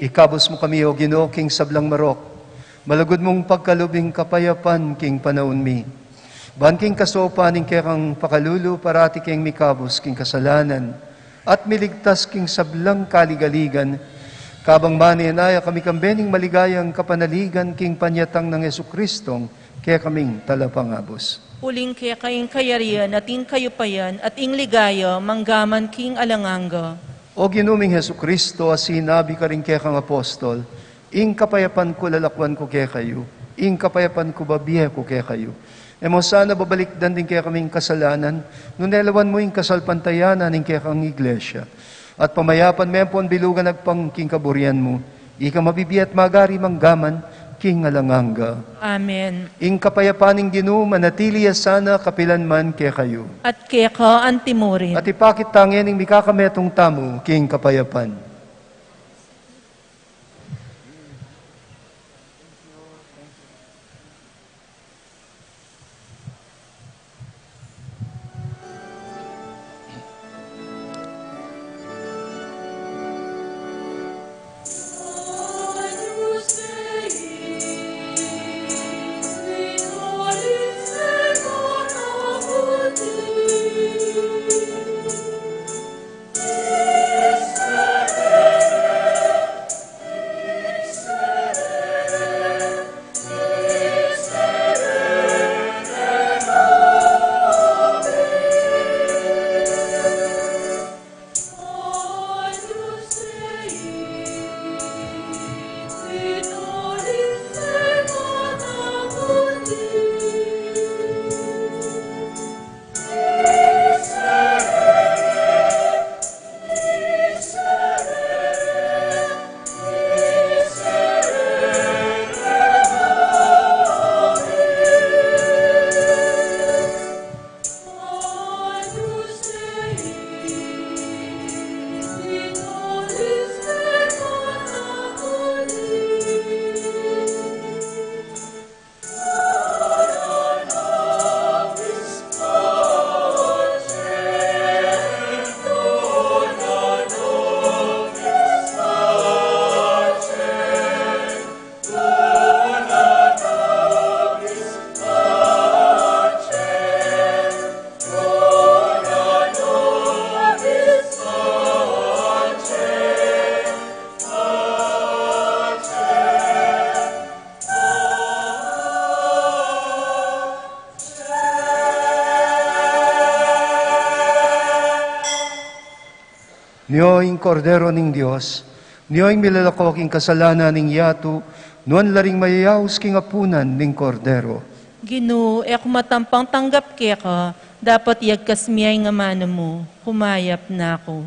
Ikabus mu kami, O Ginu, king sablang marok. Malugud mung pagkalub ing kapayapan king panaun mi. Ban king kasaupan ning kekang pakalulu, parati keng mikabus king kasalanan at miligtas king sablang kaligaligan, kabang manenaya kami kambe ning maligayang kapanaligan king panyatang nang Jesucristong kekaming Talapangabus. Uling keka ing kayarian at ing kayupayan at ing ligaya manggaman king alang angga. O Ginu ming Jesucristo, a sinabi karing kekang apostol, "Ing kapayapan ku lalakwan ku kekayu, ing kapayapan ku babie ku kekayu." E mu sana babalikdan ding kekaming kasalanan, nune lawan mu ing kasalpantayanan ning kekang Iglesia. At pamayapan me ampon bilugan agpang king kaburian mu, ikang mabibie at magari manggaman king alang angga. Amen. Ing kapayapan ning Ginu manatili ya sana kapilan man kekayu. At keka antimurin. At ipakit ta ngening mikakametung tamu king kapayapan. Nyo ing Kordero ning Dios, nyo ing milalako king kasalanan ning yatu, nuan la ring mayayaus king apunan ning Kordero. Ginu, e ku matampang tanggap keka, dapot iyagkas mu ing amanu mu, kumayap na ku.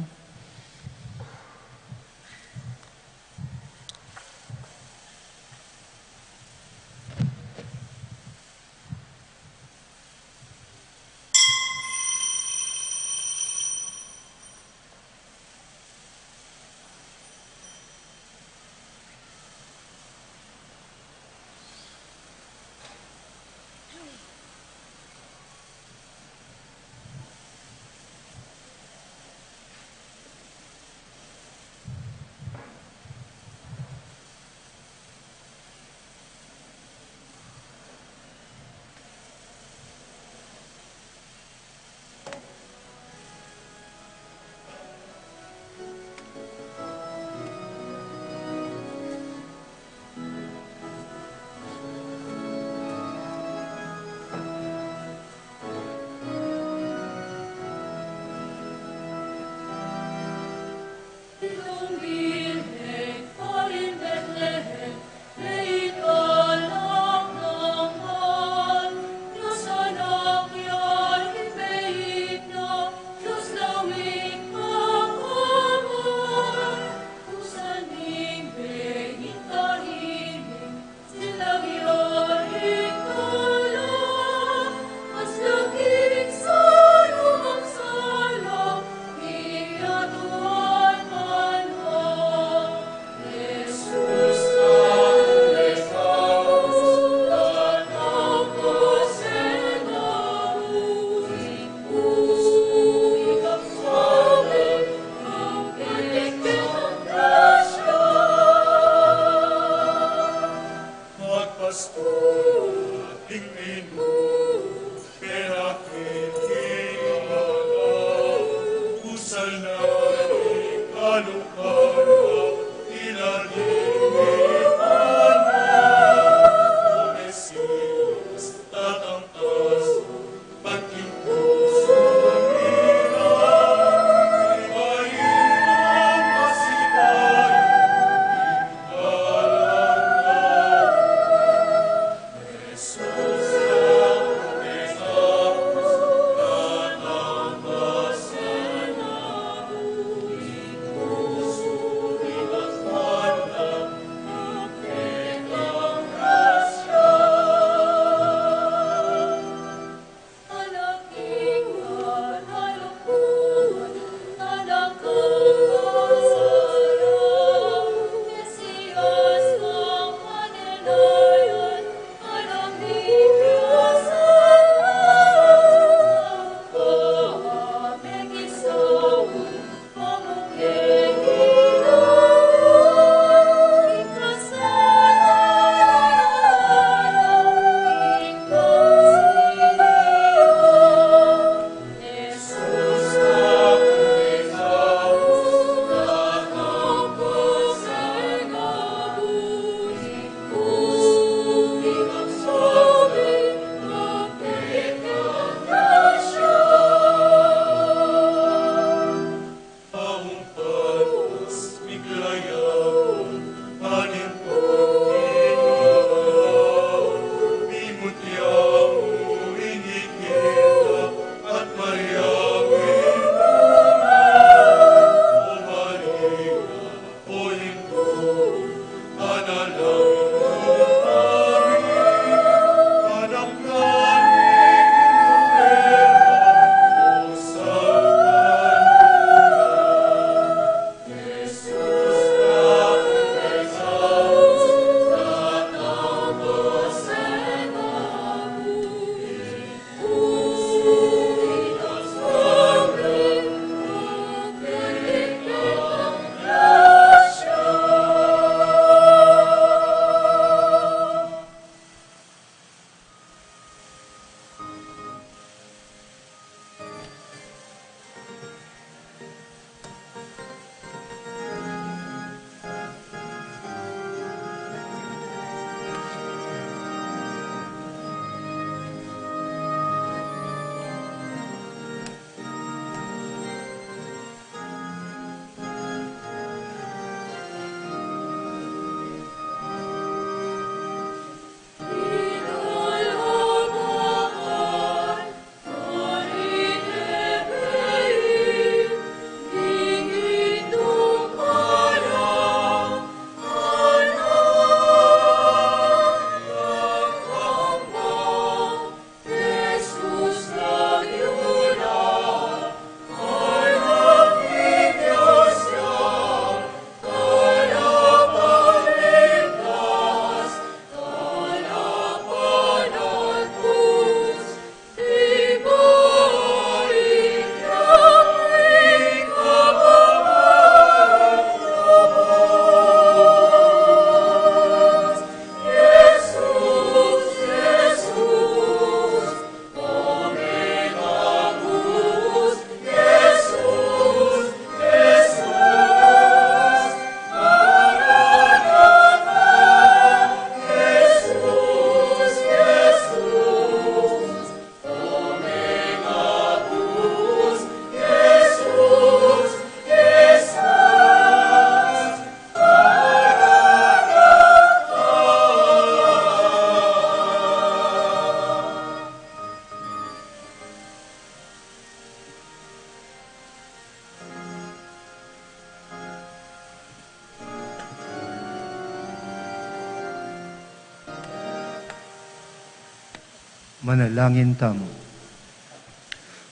Manalangin tamu.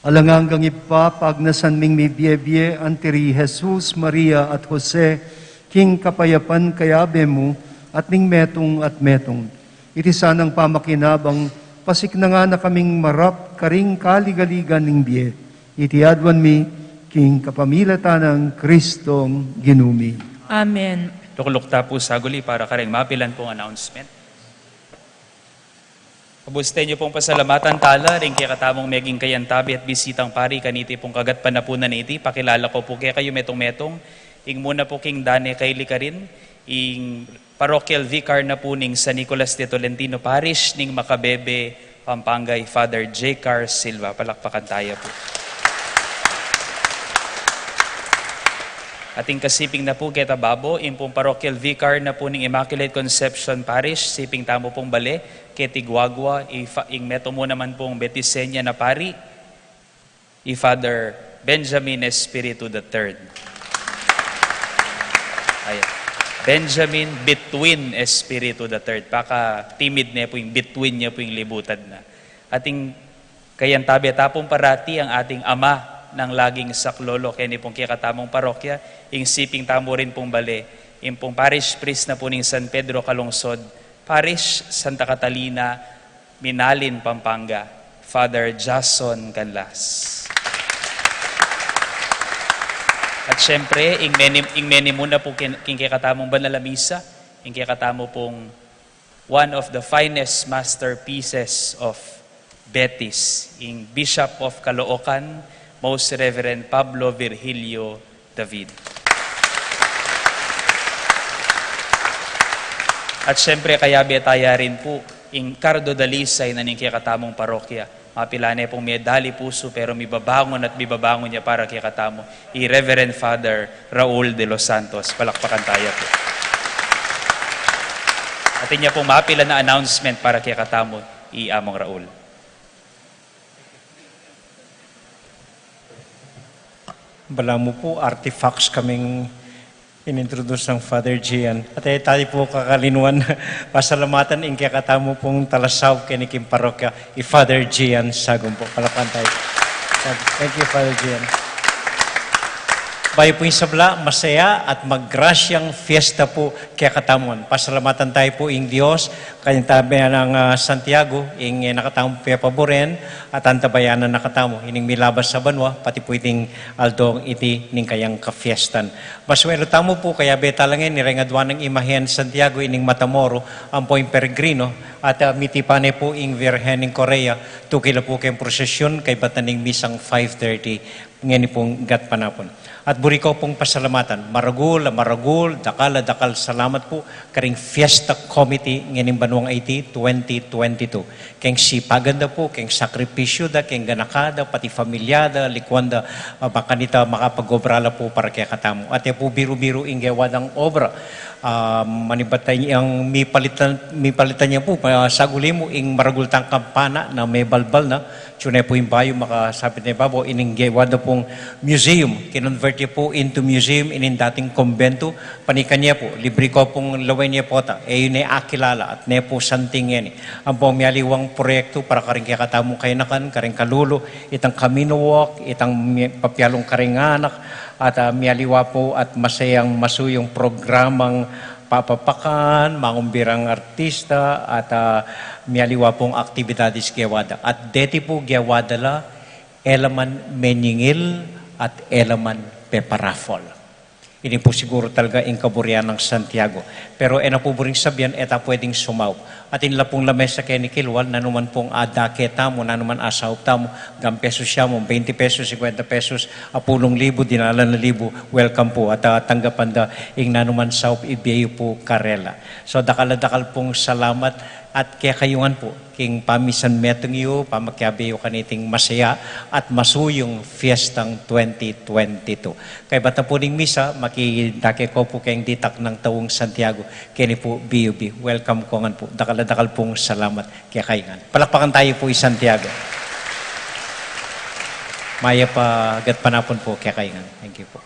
Alang anggang Ibpa, pagnasan ming mibie-bie anti ri Jesus, Maria, at Jose, king kapayapan kayabe mu, at ning metung at metung. Iti sanang pamakinabang, pasiknangan na kaming marap karing kaligaligan ning bie. Iti aduan mi, king kapamilatan nang Kristong Ginu mi. Amen. Lukluk ta pu saguli para kareng mapilan pung announcement. Kabusten yu pung pasalamatan tala, ring kekatamung meging kayantabi at bisitang pari kaniti pung kagatpanapunan iti, pakilala ku pu kekayu metung-metung, ing muna pu king dane kaili karin, ing parochial vicar na pu ning San Nicolas de Tolentino Parish, ning Macabebe, Pampanga, i Father J Car Silva. Palakpakan taya pu. Ating kasiping na pu keta babo, ing pung parochial vicar na pu ning Immaculate Conception Parish, siping tamu pung bale, keti guagua, i fa-, ing metung mu naman pung Betisenya na pari, i Father Benjamin Espiritu the third. Ayan. Benjamin Between Espiritu the third. Paka-timid ne pu ing between ne pu ing libutan na. Ating kayantabi ta pung parati ing ating ama nang laging saklolo keni pung kekatamung parokya, ing siping tamu rin pung bale, ing pung parish priest na pu ning San Pedro Calungsod Parish, Santa Catalina, Minalin, Pampanga, Father Jason Canlas. At syempre, ing meni, ing meni muna pu king, king kekatamung banal a misa, ing kekatamu pung one of the finest masterpieces of Betis, ing Bishop of Caloocan, Most Reverend Pablo Virgilio David. At syempre, kayabe taya rin pu, ing kardo dalisay na ning kekatamung parokya. Mapilan ne pung medali pusu, pero mibabangun at mibabangun ya para kekatamu, i Reverend Father Raul de los Santos. Palakpakan taya pu. Atin ya pung mapilan a announcement para kekatamu, i Among Raul. Balamu pu, artifacts kaming inintroduce nang Father Gian. At e taya pu kakalinuan pasalamatan ing kekatamu pung talasaup keni king parokya, i Father Gian Sagum pu. Palakpakan taya. Thank you, Father Gian. Bayu pu ing sabla, masaya at magrasyang fiesta pu kekatamu ngan. Pasalamatan taya pu ing Dios, kayantabi nang, ah, Santiago, ing, eh, kekatamung pepaburen, at antabayanan na katamu ining milabas a banua, pati pu iting aldong iti ning kayang kafiestan. Masuelu tamu pu, kayabe tala ngeni reng aduang imahen Santiago ining Matamoro, ampo ing peregrino, at, ah, mitipan ne pu ing Virgen ning Correa, tukil la pu keng prosesyun, kaybat na ning misang five thirty, ngeni pung gatpanapun. At buri ku pung pasalamatan, maragul a maragul, dakal a dakal salamat pu, karing Fiesta Committee ngening banuang iti twenty twenty-two. Keng sipagan da pu, keng sakripisyu da, keng ganaka da, pati familia da, likuan da, ah, makanita makapag-obra la pu para kekatamu. At e pu biru-biru ing gewa dang obra. Ah, manibat yang mipalitan, mipalitan ya pu, ah, saguli mu ing maragul tang kampana na mebalbal na, Tune pu ing bayu makasapit ne babo, ining gewa da pung museum. Kinonvert ya pu into museum ining dating kumbentu. Panikan ya pu, libre ku pung lawen ya pu ta. E yu ne akilala at ne pu santing ngeni. Ampong mialiwang proyektu para karing kekatamung kayanakan, karing kalulu, itang Camino Walk, itang mi-, papialung karing anak, at, ah, mialiwa pu at masayang masuyung programang papapakan, mangumbirang artista, at, ah, mialiwa pung aktibidades gewa da. At deti pu gewa da la, e la man menyingil at e la man pepa-raffle. Ini pu siguru talaga ing kaburian nang Santiago. Pero e na pu buring sabian, e ta pwedeng sumaup. Atin la pung lamesa keni kilwal, nanu man pung adake tamu, nanu man asaup tamu, gang pesos ya mu, twenty pesos, fifty pesos, apulung libu, dinalan a libu, welcome pu. At, ah, tanggapan da ing nanu man saup ibie yu pu karela. So, dakal a dakal pung salamat at kekayu ngan pu, king pamisan metung yu, pamakiabe yu kaniting masaya at masuyung fiestang twenty twenty-two. Kaybat na pu ning misa, makidake ku pu keng ditak nang taung Santiago, keni pu B U B. Welcome ku ngan pu. Dakal a dakal pung salamat kekayu ngan. Palakpakan tayu pu i Santiago. Mayap a gatpanapun pu kekayu ngan. Thank you pu.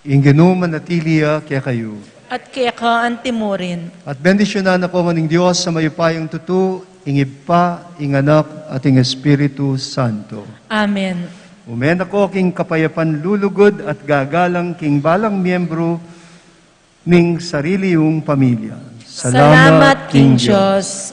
Ing Ginu manatili ya kekayu. At keka antimurin. At bendisyunan na ko ning Dios a mayupayang tutu, ing Ibpa, ing Anak, at ing Espiritu Santo. Amen. Ume na ko king kapayapan lulugud at gagalang king balang miyembru ning sarili yung pamilya. Salamat king Dios.